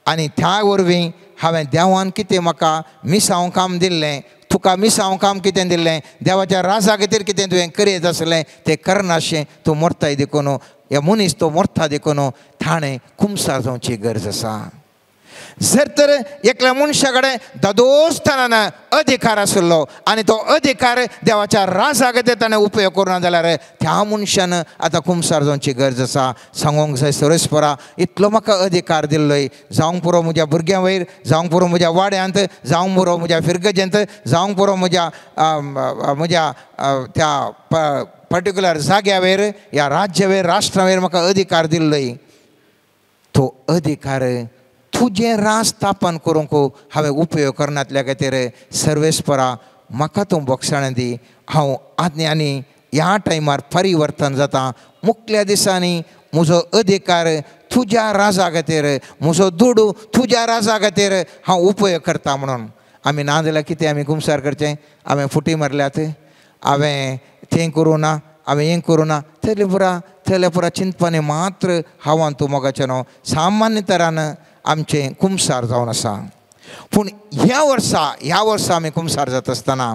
आनी त्या वरवीं हांवें देवान कितें म्हाका मिसांव काम दिल्लें, तुका मिसांव काम कितें दिल्लें, देवाच्या राजा खातीर कितें तुवें करीत आसलें तें करनाशें तूं मरताय देखून, ह्या मनीस तो मरता देखून ताणें कुमसार जावची गरज आसा. जर तर एकल्या मनशा कडेन दादोसताना अधिकार आशिल्लो आनी तो अधिकार देवाच्या राजा खातीर ताणें उपयोग करूना जाल्यार त्या मनशान आतां कुमसार जावची गरज आसा. सांगूंक जाय सरस्परा इतलो म्हाका अधिकार दिल्लोय, जावंक पुरो म्हज्या भुरग्यां वयर, जावंक पुरो म्हज्या वाड्यांत, जावंक पुरो म्हज्या फिरगजेंत, जावंक पुरो म्हज्या म्हज्या त्या पर्टिक्युलर जाग्या वयर, ह्या राज्या वयर, राष्ट्रा वयर म्हाका अधिकार दिल्लोय. तो अधिकार तुजें राज स्थापन करूंक हांवें उपयोग करनातल्या खातीर सर्वेस्परा म्हाका तूं बोगसाणें दी. हांव आनी आनी ह्या टायमार परिवर्तन जाता. मुखल्या दिसांनी म्हजो अधिकार तुज्या राजा खातीर, म्हजो दुडू तुज्या राजा खातीर हांव उपयोग करता म्हणून. आमी ना जाल्यार कितें आमी कुमसार करचें? हांवें फुटी मारल्यात, हांवें तें करूं ना, हांवें हें करूं ना थंयले पुरा थंयले पुरा चिंतपानी मात्र हांव तूं मोगाचें न्हू सामान्य तरान आमचें कुमसार जावन आसा. पूण ह्या वर्सा आमी कुमसार जाता आसतना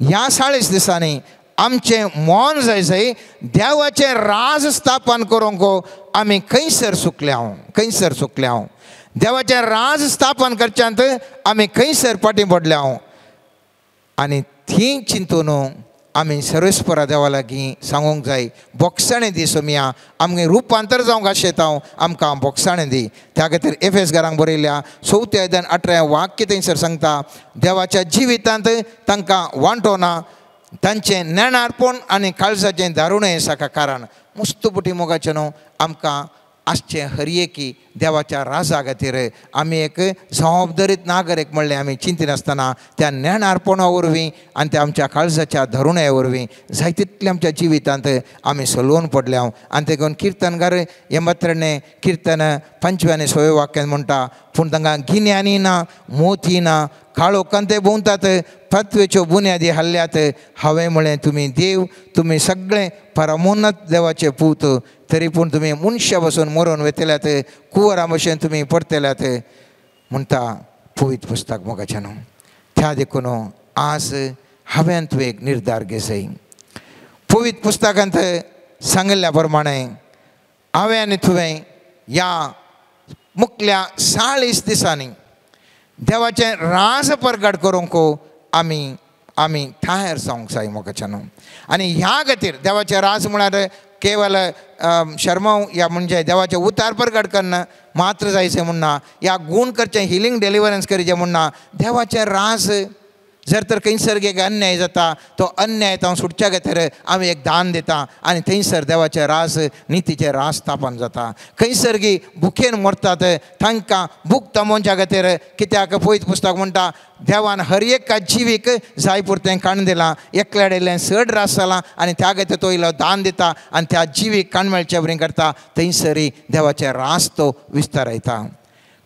ह्या 40 दिसांनी आमचें मन जाय जाय देवाचें राज स्थापन करूंक आमी खंयसर सुकल्या खंयसर सुकल्या देवाचें राज स्थापन करच्यांत आमी खंयसर फाटीं पडल्या आनी ती चिंतून आमी सर्वेस्परा देवा लागीं सांगूंक जाय बोगसाणें दी सोमिया आमगें रुपांतर जावंक आशेता आमकां बोगसाणें दी. त्या खातीर एफेस घरांक बरयल्या 4 अध्याय 18 वाक्य थंयसर सांगता देवाच्या जिवितांत तांकां वांटो ना तांचें नेणारपण आनी काळजाचें दारुणें साका कारण मुस्तुपुटी मोगाचें न्हू आमकां आसचें हर एकी देवाच्या राजा खातीर आमी एक जबाबदारीत नागरीक म्हणलें आमी चिंतिनासतना त्या नेणारपणा वरवीं आनी त्या आमच्या काळजाच्या धरुण्या वरवीं जाय तितलें आमच्या जिवितांत आमी सलोवन पडल्या. आनी ते घेवन किर्तनकार 83 किर्तन 5 आनी 6 वाक्यान म्हणटा पूण तांकां गिन्यानी ना मोती ना काळोखान ते भोंवतात पत्वेच्यो बुन्यादी हल्ल्यात हांवें म्हळें तुमी देव तुमी सगळे परमोन्नत देवाचे पूत तरी पूण तुमी मनशा बसून मरोन वेतल्यात कुंवरा भशेन तुमी परतल्यात म्हणटा पवित्र पुस्तक मोगाचें न्हू. त्या देखून आज हांवें तुवें एक निर्धार घेसय पवित्र पुस्तकांत सांगिल्ल्या प्रमाणें हांवें आनी तुवें ह्या मुखल्या 40 दिसांनी देवाचें राज परगट करूंक आमी आमी तयार जावंक जाय मोगाचें न्हू. आनी ह्या खातीर देवाचें राज म्हळ्यार केवल शर्माव या म्हणजे देवाचें उतार परगट करणं मात्र जायचें म्हूण ना या गूण करचें हिलींग डिलिवरन्स करचें म्हूण ना. देवाचें राज जर तर खंयसर एक अन्याय जाता तो अन्याय हांव सुटच्या खातीर आमी एक दान दिता आनी थंयसर देवाचें राज नितीचें राज स्थापन जाता. खंयसर गी भुकेन मरतात तांकां भूक तमोवच्या खातीर कित्याक पवित्र पुस्तक म्हणटा देवान हर एका जिवीक जाय पुरतें काण दिलां एकल्या इल्लें चड रास जालां आनी त्या खातीर तो इल्लो दान दिता आनी त्या जिवीक काण मेळचे बरी करता थंयसरी देवाचें राज तो विस्तारायता.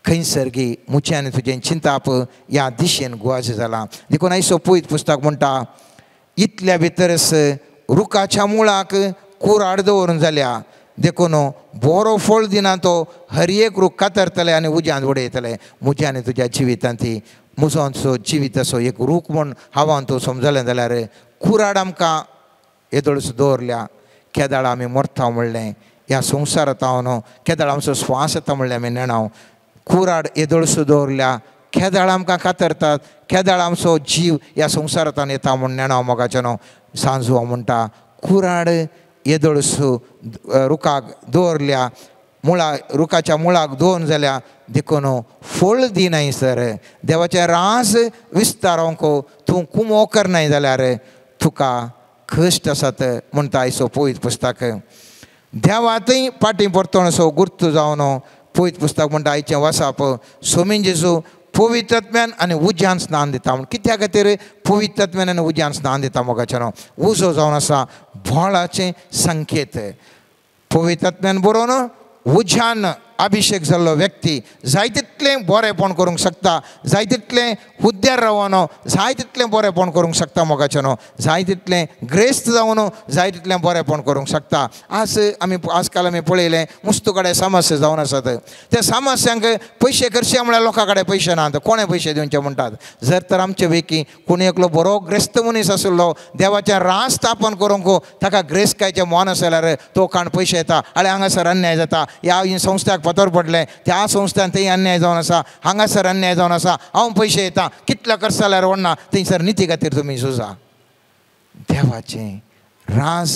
खंयसर गी म्हजें आनी तुजें चिंताप ह्या दिशेन गुवाज जालां. देखून आयचो पवित्र पुस्तक म्हणटा इतल्या भितरच रुखाच्या मुळाक कुराड दवरून जाल्या देखून बरो फळ दिना तो हर एक रूख कातरतले आनी उज्यांत उडयतले. म्हज्या आनी तुज्या जिवितांत ती म्हजो जिविताचो एक रूख म्हूण हांव तूं समजलें जाल्यार कुराड आमकां येदोळसो दवरल्या केदाळ आमी मरता म्हणलें ह्या संवसारांत हांव न्हू केदाळ आमचो स्वास येता म्हणलें आमी नेणाव कुराड येदोळसो दवरल्या केदाळ आमकां कातरतात केदाळ आमचो जीव ह्या संवसारांत येता म्हूण नेणाव मोगाचें न्हू. सांजवा म्हणटा कुराड येदोळसो रुखाक दवरल्या मुळा रुखाच्या मुळाक दोन जाल्या देखून फळ दिनाय सर देवाचें रास विस्तारोंक तूं कुमो करनाय जाल्यार तुका कश्ट आसात म्हणटा आयचो पवित्र पुस्तक. देवातय फाटीं परतोणसो गुर्त जावन पवित्र पुस्तक म्हणटा आयचें वासाप सोमीन जेजू पवित्र आत्म्यान आनी उज्यान स्नान दिता म्हूण कित्या खातीर पवित्र आत्म्यान आनी उज्यान स्नान दिता मोगाचें न्हू. उजो जावन आसा बोळाचें संकेत पवित्र आत्म्यान बरोवन उज्यान अभिशेक जाल्लो व्यक्ती जाय तितलें बरेंपण करूंक शकता जाय तितलें हुद्द्यार रावन जाय तितलें बरेंपण करूंक शकता मोगाचें न्हू जाय तितलें ग्रेस्त जावन जाय तितलें बरेंपण करूंक शकता. आज आमी आजकाल आमी पळयलें मुस्तू कडेन समस्या जावन आसात त्या समस्यांक पयशे करचे म्हळ्यार लोकां कडेन पयशे नात कोणें पयशे दिवचे म्हणटात. जर तर आमचे पैकी कोणी एकलो बरो ग्रेस्त मनीस आशिल्लो देवाचें राज स्थापन करूंक ताका ग्रेस्तकायचें मन आसल्यार तो काण पयशे येता आनी हांगासर अन्याय जाता ह्या संस्थाक फातर पडलें त्या संस्थान थंय अन्याय जावन आसा हांगासर अन्याय जावन आसा हांव पयशे येता कितलो खर्च जाल्यार व्हडना थंयसर निती खातीर तुमी झुजा. देवाचें राज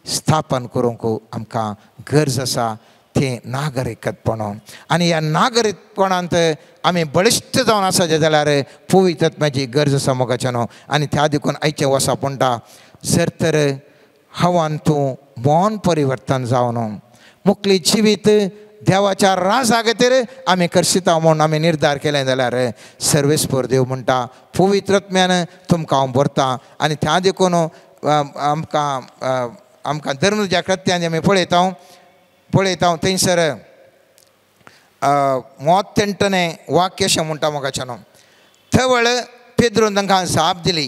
स्थापन करूंक आमकां गरज आसा तें नागरिकत्पण आनी ह्या नागरिकपणांत आमी बळिश्ट जावन आसाचें जाल्यार पवित्र आत्म्याची गरज आसा मोगाचें न्हू. आनी त्या देखून आयचें वसाप म्हणटा जर तर हवान तूं मन परिवर्तन जावन मुखली जिवीत देवाच्या राजा खातीर आमी करशिता म्हूण आमी निर्धार केलें जाल्यार सर्वेस्पर देव म्हणटा पवित्र आत्म्यान तुमकां हांव भरता. आनी त्या देखून आमकां आमकां धर्मच्या कृत्यान आमी पळयता पळयता थंयसर मोतेंटने वाक्य अशें म्हणटा मोगाचें न्हू. थवळ पेद्रून तांकां जाप दिली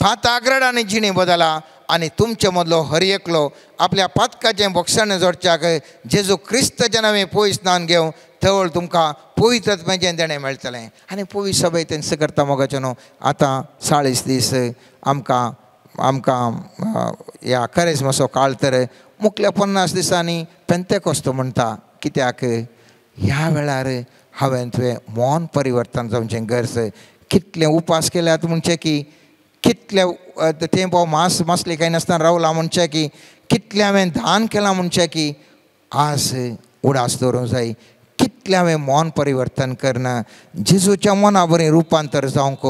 फाताग्रड आनी जिणे बदला आनी तुमचे मदलो हर एकलो आपल्या पातकाचें बोगसाणें जोडच्याक जेजू क्रिस्ताच्या नांवे पयस स्नान घेवन थवळ तुमकां पवित्र आत्म्याचें देणें मेळटलें. आनी पवित्र सभा तेंच करता मोगाचें न्हू. आतां 40 दीस आमकां आमकां ह्या करेजमाचो काळ तर मुखल्या 50 दिसांनी पेंतेकोस्त म्हणटा. कित्याक ह्या वेळार हांवें तुवें मन परिवर्तन जावचें गरज. कितले उपास केल्यात म्हणचे की, कितले तेंपो मांस मासली काय नासतना रावला म्हणचे की, कितलें हांवें दान केलां म्हणचे की, आज उडास दवरूंक जाय. कितलें हांवें मन परिवर्तन करना, जेजूच्या मना बरें रुपांतर जावंक,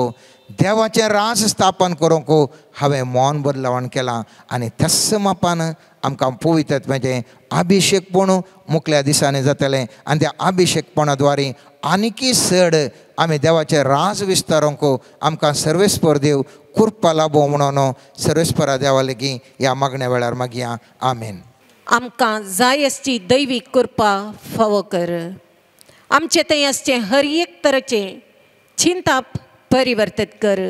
देवाचें राज स्थापन करूंक हांवें मन बदलावण केलां. आनी त्याच मापान आमकां पवित्र आत्म्याचें अभिशेकपण मुखल्या दिसांनी जातलें आनी त्या अभिशेकपणा द्वारे आनीकय चड आमी देवाचें राज विस्तारूंक आमकां सर्वेस्पर देव कृपा लाभो म्हणून सर्वेस्परा देवा लागीं ह्या मागण्या वेळार मागया. आमेन. आमकां जाय आसची दैवीक कृपा फावो कर. आमचे थंय आसचें हर एक तरेचें चिंताप परिवर्तीत कर.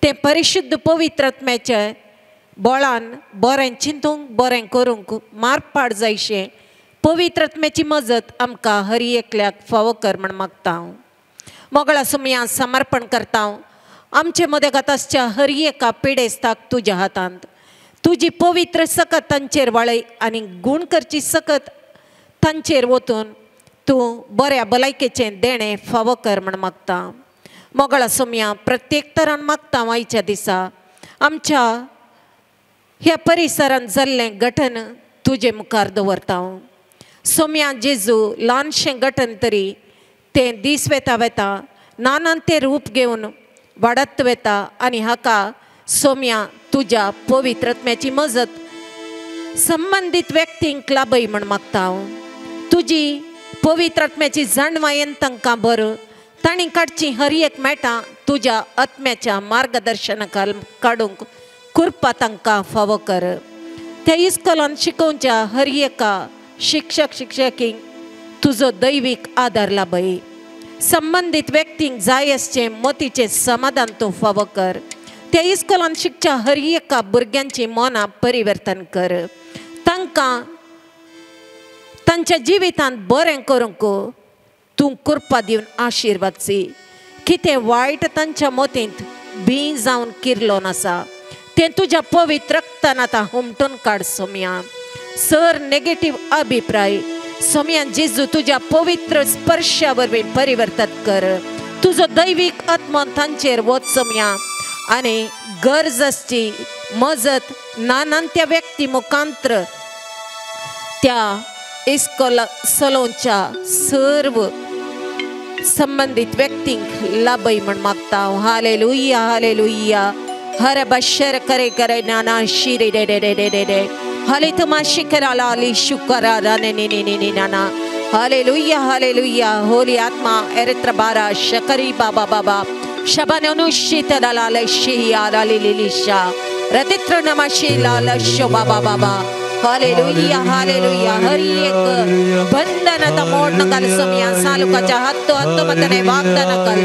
तें परिशुद्ध पवित्र आत्म्याच्या बोळान बरें चिंतूंक बरें करूंक मारपाड जायशें पवित्र आत्म्याची मजत आमकां हर एकल्याक फावो कर म्हण मागता हांव. मोगळा सुमया समर्पण करता हांव. आमचे मदेगात आसच्या हर एका पिडेस्ताक तुज्या हातांत तुजी पवित्र सकत तांचेर वाळय आनी गूण करची सकत तांचेर वतून तूं बऱ्या भलायकेचें देणें फावो कर म्हण मागता. मोगळा सोमया प्रत्येक तरान मागता आयच्या दिसा आमच्या ह्या परिसरांत जाल्लें गठन तुजे मुखार दवरता हांव. सोमया जेजू ल्हानशें गठन तरी तें दीस वेता वेता नानान तें रूप घेवन वाडत वेता आनी हाका सोमया तुज्या पवित्र आत्म्याची मजत संबंदीत व्यक्तींक लाभय म्हण मागता हांव. तुजी पवित्र आत्म्याची जाणवायेन तांकां बरो तांणी काडची हर एक मेटां तुज्या आत्म्याच्या मार्गदर्शनाखाल काडूंक कृपा तांकां फावो कर. त्या इस्कोलान शिकोवच्या हर एका शिक्षक शिक्षकींक तुजो दैवीक आदार लाभय. संबंदीत व्यक्तींक जाय आसचें मतीचें समाधान तूं फावो कर. त्या इस्कोलान शिकच्या हर एका भुरग्यांची मनां परिवर्तन कर. तांकां तांच्या जिवितांत बरें करूंक तूं कृपा दिवन आशिर्वादची. कितें वायट तांच्या मतींत बी जावन किरलोन आसा तें तुज्या पवित्र रक्तान आतां हुमटून काड सोमया. सर नेगेटीव अभिप्राय सोमया जेजू तुज्या पवित्र स्पर्शा वरवीं परिवर्तन कर. तुजो दैवीक आत्मो तांचेर वच सोमया आनी गरज आसची मजत नानान त्या व्यक्ती मुखांत्र त्या इस्कोला सलोनच्या सर्व संबंदीत व्यक्तींक लाभय म्हण मागता. Hallelujah hallelujah. हर बशर करे करे नाना शिरे रे रे रे रे रे रे हाले तुमा शिकरा लाली शुकरा राने नी नी नी नाना. Hallelujah hallelujah. होली आत्मा एरित्र बारा शकरी बाबा बाबा शबानुशित लाल शिया लाली लिलिशा रतित्र नमाशी लाल शो बाबा बाबा. Hallelujah hallelujah. हर एक बंधन आता मोड नकाल सोमया. सालुकाच्या हत्तो हत्तो मतने वागदान नकाल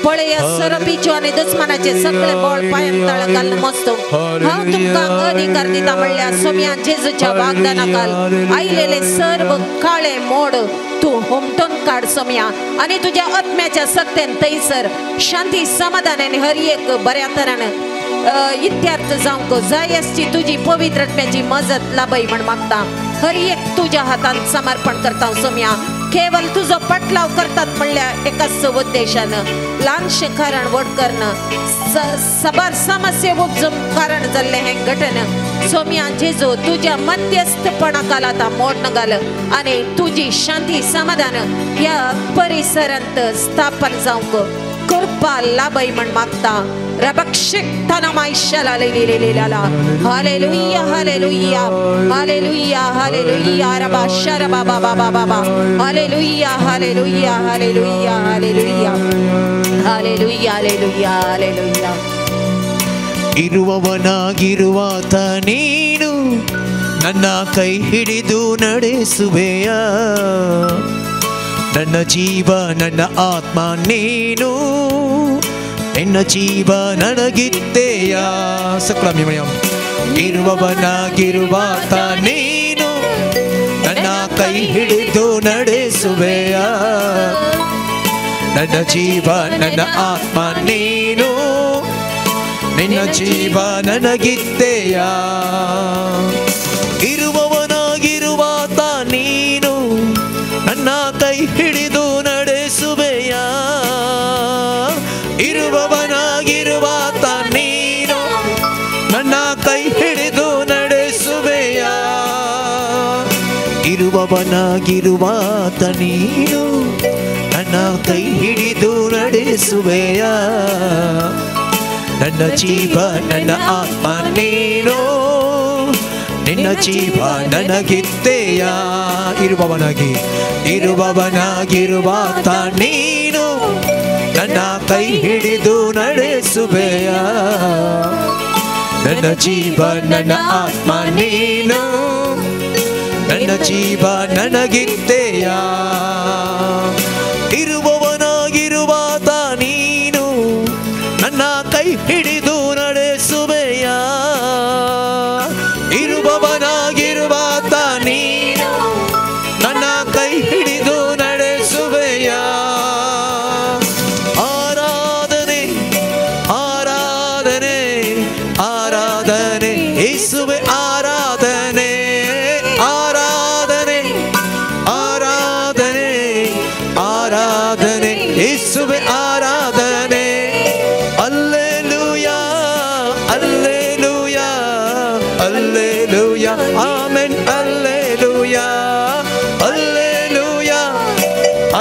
पळया सरपीचो आनी दुस्मानाचे सगळे बळ पांयां तळ घालून मस्त हांव तुमकां अधिकार दिता म्हणल्यार सोमया जेजूच्या वागदाना काल आयलेले सर्व काळे मोड तूं हुमटून काड सोमया आनी तुज्या आत्म्याच्या सक्तेन थंयसर शांती समाधान आनी हर एक बऱ्या तरान इत्यार्थ जावंक जाय आसची तुजी पवित्र आत्म्याची मजत लाभय म्हण मागता. हर एक तुज्या हातांत समर्पण करता सोमया. केवल तुजो पटलाव करतात म्हणल्यार एकाच उद्देशान ल्हानशें कारण व्हड करणं सबार समस्या उपजून कारण जाल्लें हें घटन सोमया जेजू तुज्या मध्यस्थपणा आतां मोड घाल आनी तुजी शांती समाधान ह्या परिसरांत स्थापन जावंक कृपा लाभय म्हण मागता. Hallelujah hallelujah hallelujah hallelujah. रबा शरबा बाबा बाबा. Hallelujah hallelujah hallelujah hallelujah hallelujah hallelujah hallelujah. ಇರುವವನಾಗಿರುವಾತ ನೀನು ನನ್ನ ಕೈ ಹಿಡಿದು ನಡೆಸುವೆಯ. ನನ್ನ ಜೀವ ನನ್ನ ಆತ್ಮ ನೀನು, ನಿನ್ನ ಜೀವ ನನಗಿತ್ತೆಯ. ಸಕ್ರಾಮಿ ಮಣಿಯಂ. ಇರುವವನಾಗಿರುವಾತ ನೀನು ನನ್ನ ಕೈ ಹಿಡಿದು ನಡೆಸುವೆಯ. ನನ್ನ ಜೀವ ನನ್ನ ಆತ್ಮ ನೀನು, ನಿನ್ನ ಜೀವ ನನಗಿತ್ತೆಯ. ಇರುವವನಾಗಿರುವಾತ ನೀನು ನನ್ನ ಕೈ ಹಿಡಿದು ನಡೆಸುವೆಯ. ಇರುವವನಾಗಿರುವಾತ ನೀನು ನನ್ನ ಕೈ ಹಿಡಿದು ನಡೆಸುವೆಯ. ಇರುವವನಾಗಿರುವಾತ ನೀನು ನನ್ನ ಕೈ ಹಿಡಿದು ನಡೆಸುವೆಯ. ನನ್ನ ಜೀವ ನನ್ನ ಆತ್ಮ ನೀನು, ನಿನ್ನ ಜೀವ ನನಗಿತ್ತೆಯ. ಇರುವವನಾಗಿ ಇರುವವನಾಗಿರುವಾತ ನೀನು ನನ್ನ ಕೈ ಹಿಡಿದು ನಡೆಸುವೆಯ. ನನ್ನ ಜೀವ ನನ್ನ ಆತ್ಮ ನೀನು, ನನ್ನ ಜೀವ ನನಗಿತ್ತೆಯ. ಇರುವವನಾಗಿರುವಾತ ನೀನು ನನ್ನ ಕೈ ಹಿಡಿದು ನಡೆಸುವೆಯ. ಇರುವವನಾಗಿರುವಾತ ನೀನು ನನ್ನ ಕೈ ಹಿಡಿದು ನಡೆಸುವೆಯ. ಆರಾಧನೆ ಆರಾಧನೆ ಆರಾಧನೆ ಯೇಸುವೆ ಆರಾಧನೆ ಆರಾಧನೆ ಆರಾಧನೆ ಆರಾಧನೆ ಯೇಸುವೆ ಆರಾಧನೆ. Alleluia alleluia alleluia amen alleluia alleluia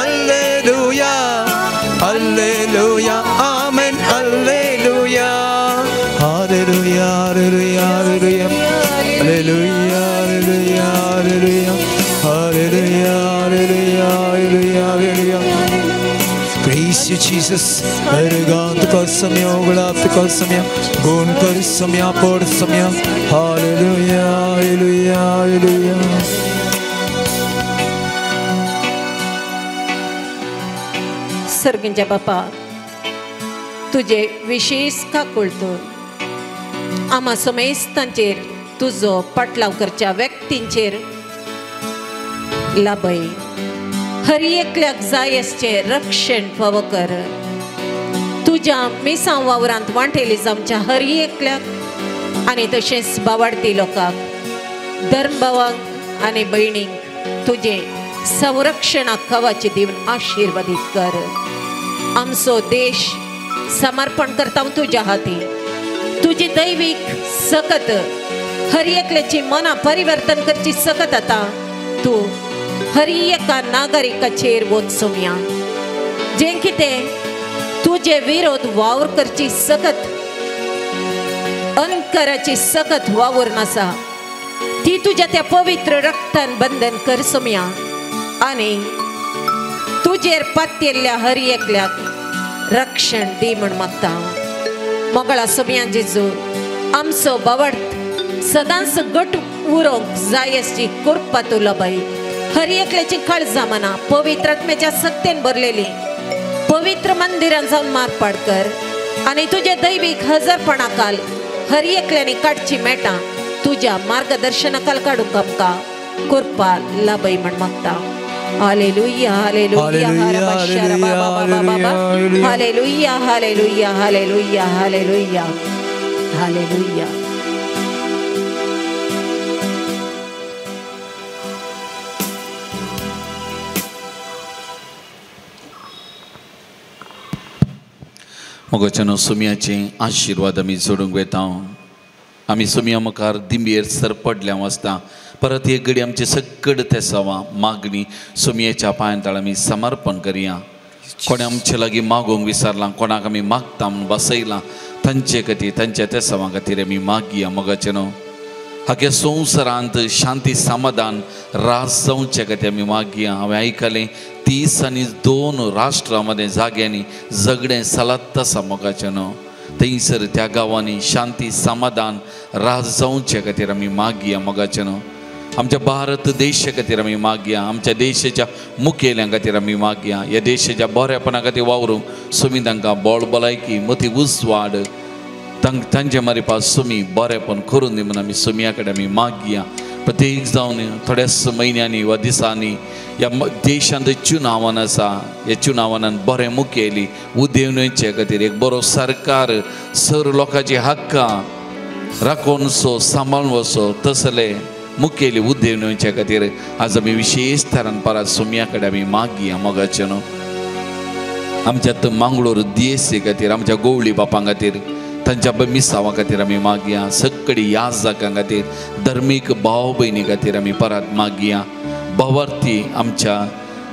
alleluia alleluia amen alleluia. Hallelujah hallelujah hallelujah hallelujah hallelujah hallelujah hallelujah hallelujah hallelujah. Praise you Jesus. Arrogant ka samya gulab ka samya gun kar samya por samya. Hallelujah hallelujah hallelujah. सर्गींच्या बापा, तुझे विशेष काकुळतो आमा समेस्तांचेर तुजो पाटलाव करच्या व्यक्तींचेर लाभय. हर एकल्याक जाय आसचें रक्षण फावो कर. तुज्या मिसांव वावरांत वांटेली आमच्या हर एकल्याक आनी तशेंच बावाडती लोकांक, धर्मभावांक आनी भयणींक तुजें संरक्षणाक कवाची दिवन आशिर्वादीत कर. आमचो देश समर्पण करता तुज्या हाती. तुजी दैवीक सकत हर एकल्याची मनां परिवर्तन करची सकत आतां तूं हर एका नागरिकाचेर वचुया, जें कितें तुजे विरोध वावर करची सकत, अंकाराची सकत वावर नासा ती तुज्या त्या पवित्र रक्तान बंधन कर सोमया आनी तुजेर पातयेल्ल्या हर एकल्याक रक्षण दी म्हूण मागता. मोगळा सोमया जेजू, आमचो बावड सदांच गट उरोंक जाय आसची कृपा तूं लबाय. हर एकल्याची काळजां मना पवित्र आत्म्याच्या सक्तेन भरलेली पवित्र मंदिरान जावन मारपाड कर आनी तुजे दैवीक हजरपणाकाल हर एकल्यानी काडची मेटां तुज्या मार्गदर्शनाकाल काडूंक आमकां कृपा लाभय म्हण मागता. Hallelujah hallelujah hallelujah hallelujah hallelujah hallelujah hallelujah. मोगाच्यानो सुमयाचे आशिर्वाद आमी जोडूंक वेता. आमी सुमया मुखार दिंबेर सरपडल्या वाचता परत एक घडी आमचे सगळे तेसावां मागणी सुमयेच्या पांयां तळ आमी समर्पण करया. कोणें आमचे लागीं मागूंक विसरलां, कोणाक आमी मागता म्हूण बसयलां, तांचे खातीर तांच्या तेसावां खातीर आमी मागया. मोगाचें न्हू हागे संवसारांत शांती समाधान रास जावचे खातीर आमी मागया. हांवें आयकलें 32 राष्ट्रां मदें जाग्यांनी झगडें सलत आसा. मोगाचें न्हू थंयसर त्या गांवांनी शांती समाधान रास जावचे खातीर आमी मागया. मोगाचें न्हू आमच्या भारत देशा खातीर आमी मागया. आमच्या देशाच्या मुखेल्यां खातीर आमी मागया. ह्या देशाच्या बरेपणा खातीर वावरूंक सुमी तांकां बळ भलायकी मती उजवाड तांचे मारिपा सुमी बरेंपण करून दी म्हूण आमी सुमया कडेन आमी मागया. प्रत्येक जावन थोड्याच म्हयन्यांनी वा दिसांनी ह्या देशांत चुनावान आसा, ह्या चुनावानान बरें मुखेली उदेवन येवचे खातीर एक बरो सरकार सर लोकांची हक्कां राखून सो सांबाळून वचो तसले मुखेली उदेवन येवचे खातीर आज आमी विशेश थरान परत सुमया कडेन आमी मागया. मोगाचें न्हू आमच्या मांगलोर दियेसी खातीर, आमच्या गोवळी बापां खातीर, तांच्या मिसांवा खातीर आमी मागया. सगळी याजकां खातीर, धर्मीक भाव भयणी खातीर आमी परत मागया. भावार्थी आमच्या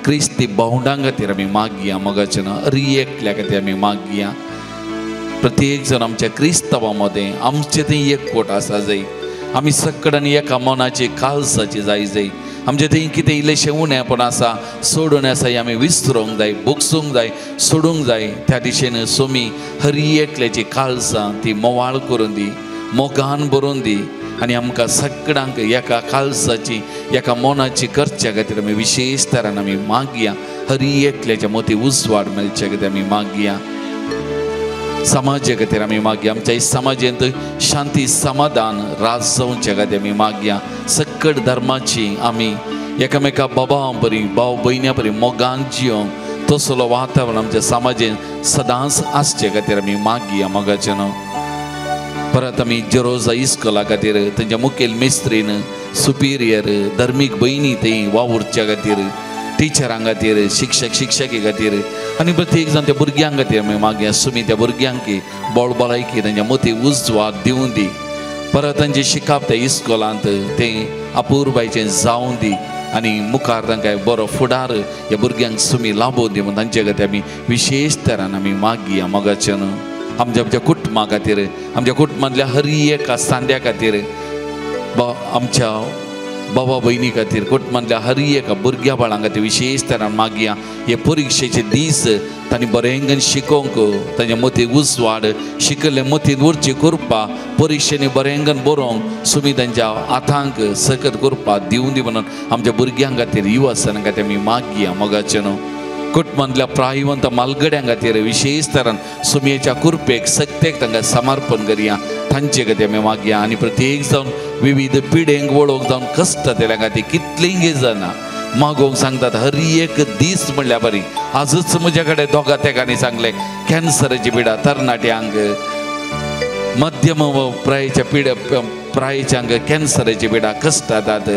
क्रिस्ती भावंडां खातीर आमी मागया. मोगाचें न्हू हर एकल्या खातीर आमी मागया. प्रत्येक जण आमच्या क्रिस्तांवा मदें आमचें थंय एकवट आसा जाय, आमी सगळ्यांनी एका मनाची काळजाची जाय जाय. आमचें थंय कितें इल्लेशें उणेपण आसा, सोडून आसा, हें आमी विसरूंक जाय, भोगसूंक जाय, सोडूंक जाय. त्या दिशेन सोमी हर एकल्याची काळजां ती मोवाळ करून दी, मोगान भरून दी आनी आमकां सगळ्यांक एका काळजाची एका मनाची करच्या खातीर आमी विशेश तरान आमी मागया. हर एकल्याच्या मोती उजवाड मेळच्या खातीर आमी मागया. समाजा खातीर आमी मागया. आमच्या समाजेंत शांती समाधान राज जावच्या खातीर आमी मागया. सकट धर्माची आमी एकामेका बाबा बरी भाव भयण्या बरी मोगान जियोंक तसलो वातावरण आमच्या समाजेंत सदांच आसचे खातीर आमी मागया. मोगाचें न्हू परत आमी जेरोजा इस्कोला खातीर तांच्या मुखेल मिस्त्रीन सुपिरियर धर्मीक भयणी थंय वावुरच्या खातीर, टिचरां खातीर, शिक्षक शिक्षकी खातीर आनी प्रत्येक जाण त्या भुरग्यां खातीर आमी मागया. सुमी त्या भुरग्यांक बोळ भलायकी तांच्या मोती उजवाड दिवूं दी. परत तांचें शिकप त्या इस्कोलांत तें अपुरबायचें जावं दी आनी मुखार तांकां बरो फुडार ह्या भुरग्यांक सुमी लाबोवन दी म्हूण तांचे खातीर आमी विशेश तरान आमी मागया. मोगाचें न्हू आमच्या आमच्या कुटुंबा खातीर, आमच्या कुटुंबांतल्या हर एका सांद्या खातीर, आमच्या बाबा भयणी खातीर, कुटुंबांतल्या हर एका भुरग्या बाळां खातीर विशेश तरान मागया. हे परिक्षेचे दीस तांणी बरें शिकोवंक तांच्या मतीक उजवाड शिकल्ले मतीन उरची कृपा परिक्षेनी बरें बरोवंक सुमी तांच्या हातांक सकत कृपा दिवूं दी म्हणून आमच्या भुरग्यां खातीर युवासनां खातीर आमी मागया. मोगाचें न्हू कुटुंबांतल्या प्रायवंत मालगड्यां खातीर विशेश तरान सुमयेच्या कृपेक सक्तेक तांकां समर्पण करया. तांचे खातीर आमी मागया. आनी प्रत्येक जावन विविध पिडेंक वळोवंक जावन कश्ट तेल्या खातीर कितलींय जाणां मागोवंक सांगतात हर एक दीस म्हणल्यार बरी. आजच म्हज्या कडेन दोगा तेगांनी सांगलें कॅन्सराची पिडा तरणाट्यांक, मध्यम प्रायेच्या पिड्या प्रायेच्यांक कॅन्सराची पिडा कश्टातात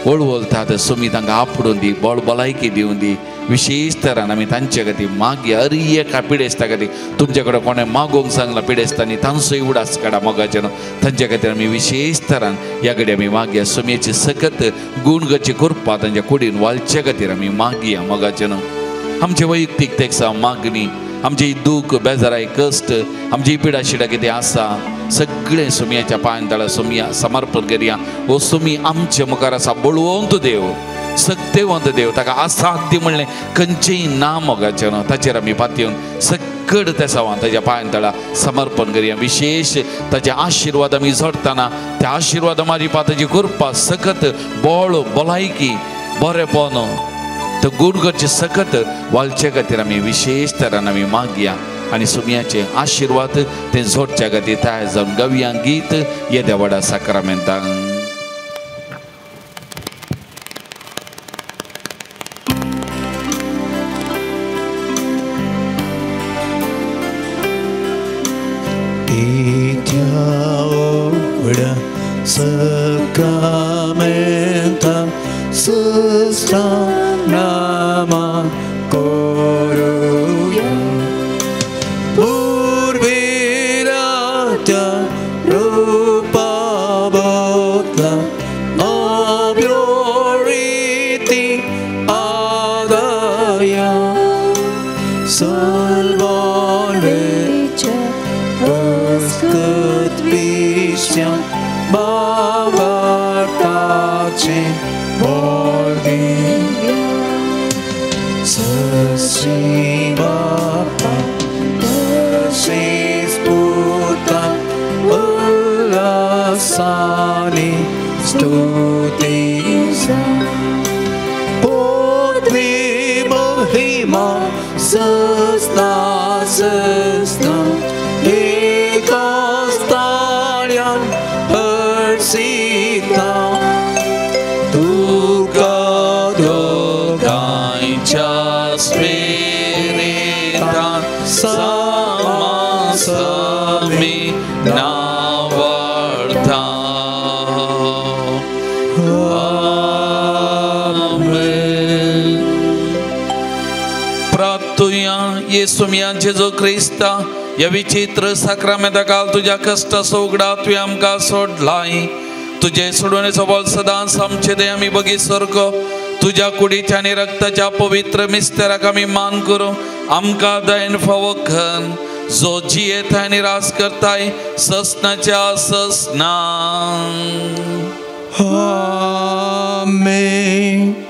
वळवळतात. सुमी तांकां आपडून दी, बोळ भलायकी दिवूं दी. विशेश तरान आमी तांचे खातीर मागया. हर एका पिडेस्ता खातीर तुमचे कडेन कोणें मागोवंक सांगलां पिडेस्तांनी तांचोय उडास काडा. मोगाचें न्हू तांचे खातीर आमी विशेश तरान ह्या कडेन आमी मागया. सुमयेची सकत गुणगची कृपा तांच्या कुडीन वालचे खातीर आमी मागया. मोगाचें न्हू आमचे वैयक्तीक तेक्सा मागणी, आमची दूख बेजाराय कश्ट, आमची पिडा शिडा कितें आसा सगळें सुमयाच्या पांयां तळा सुमया समर्पण करया. हो सुमी आमचे मुखार आसा बळवंत देव, सक्तेवंत देव, ताका असाध्य म्हणलें खंयचेंय ना. मोगाचें न्हू ताचेर आमी पातयेवन सकड त्या सवान ताच्या पांयां तळा समर्पण करया. विशेश ताचे आशिर्वाद आमी जोडटना त्या आशिर्वादा मारिपा ताची कृपा सकत बळ भलायकी बरेपण तो गुणगरचे सकत वालचे खातीर आमी विशेश तरान आमी मागया. आनी सुमयाचे आशिर्वाद ते जोडच्या खातीर तयार जावन गावया गीत येद्या व्हडा साक्रामेंतांक. Sacramenta sustanama koruya purvirata rupa botla abyoriti adaya salvare Paskut Bavartache Bordivya Sasi Bapa Tasis Puta Ulasani Stutisa Potvi Mahima Sasna Sasna Eka Yesu मिया जेजू क्रिस्ता ह्या विचित्र साक्रामेंता काल तुज्या कश्टाचो उगडा तुवें आमकां सोडलाय. तुजे सोडवणेचो बळ सदांच आमचे दे आमी बगी सारको तुज्या कुडीच्या आनी रक्ताच्या पवित्र मिस्तेराक आमी मान करूं आमकां दयन फावो कर, जो जियेता आनी राज करताय ससनाच्या ससना. आमेन.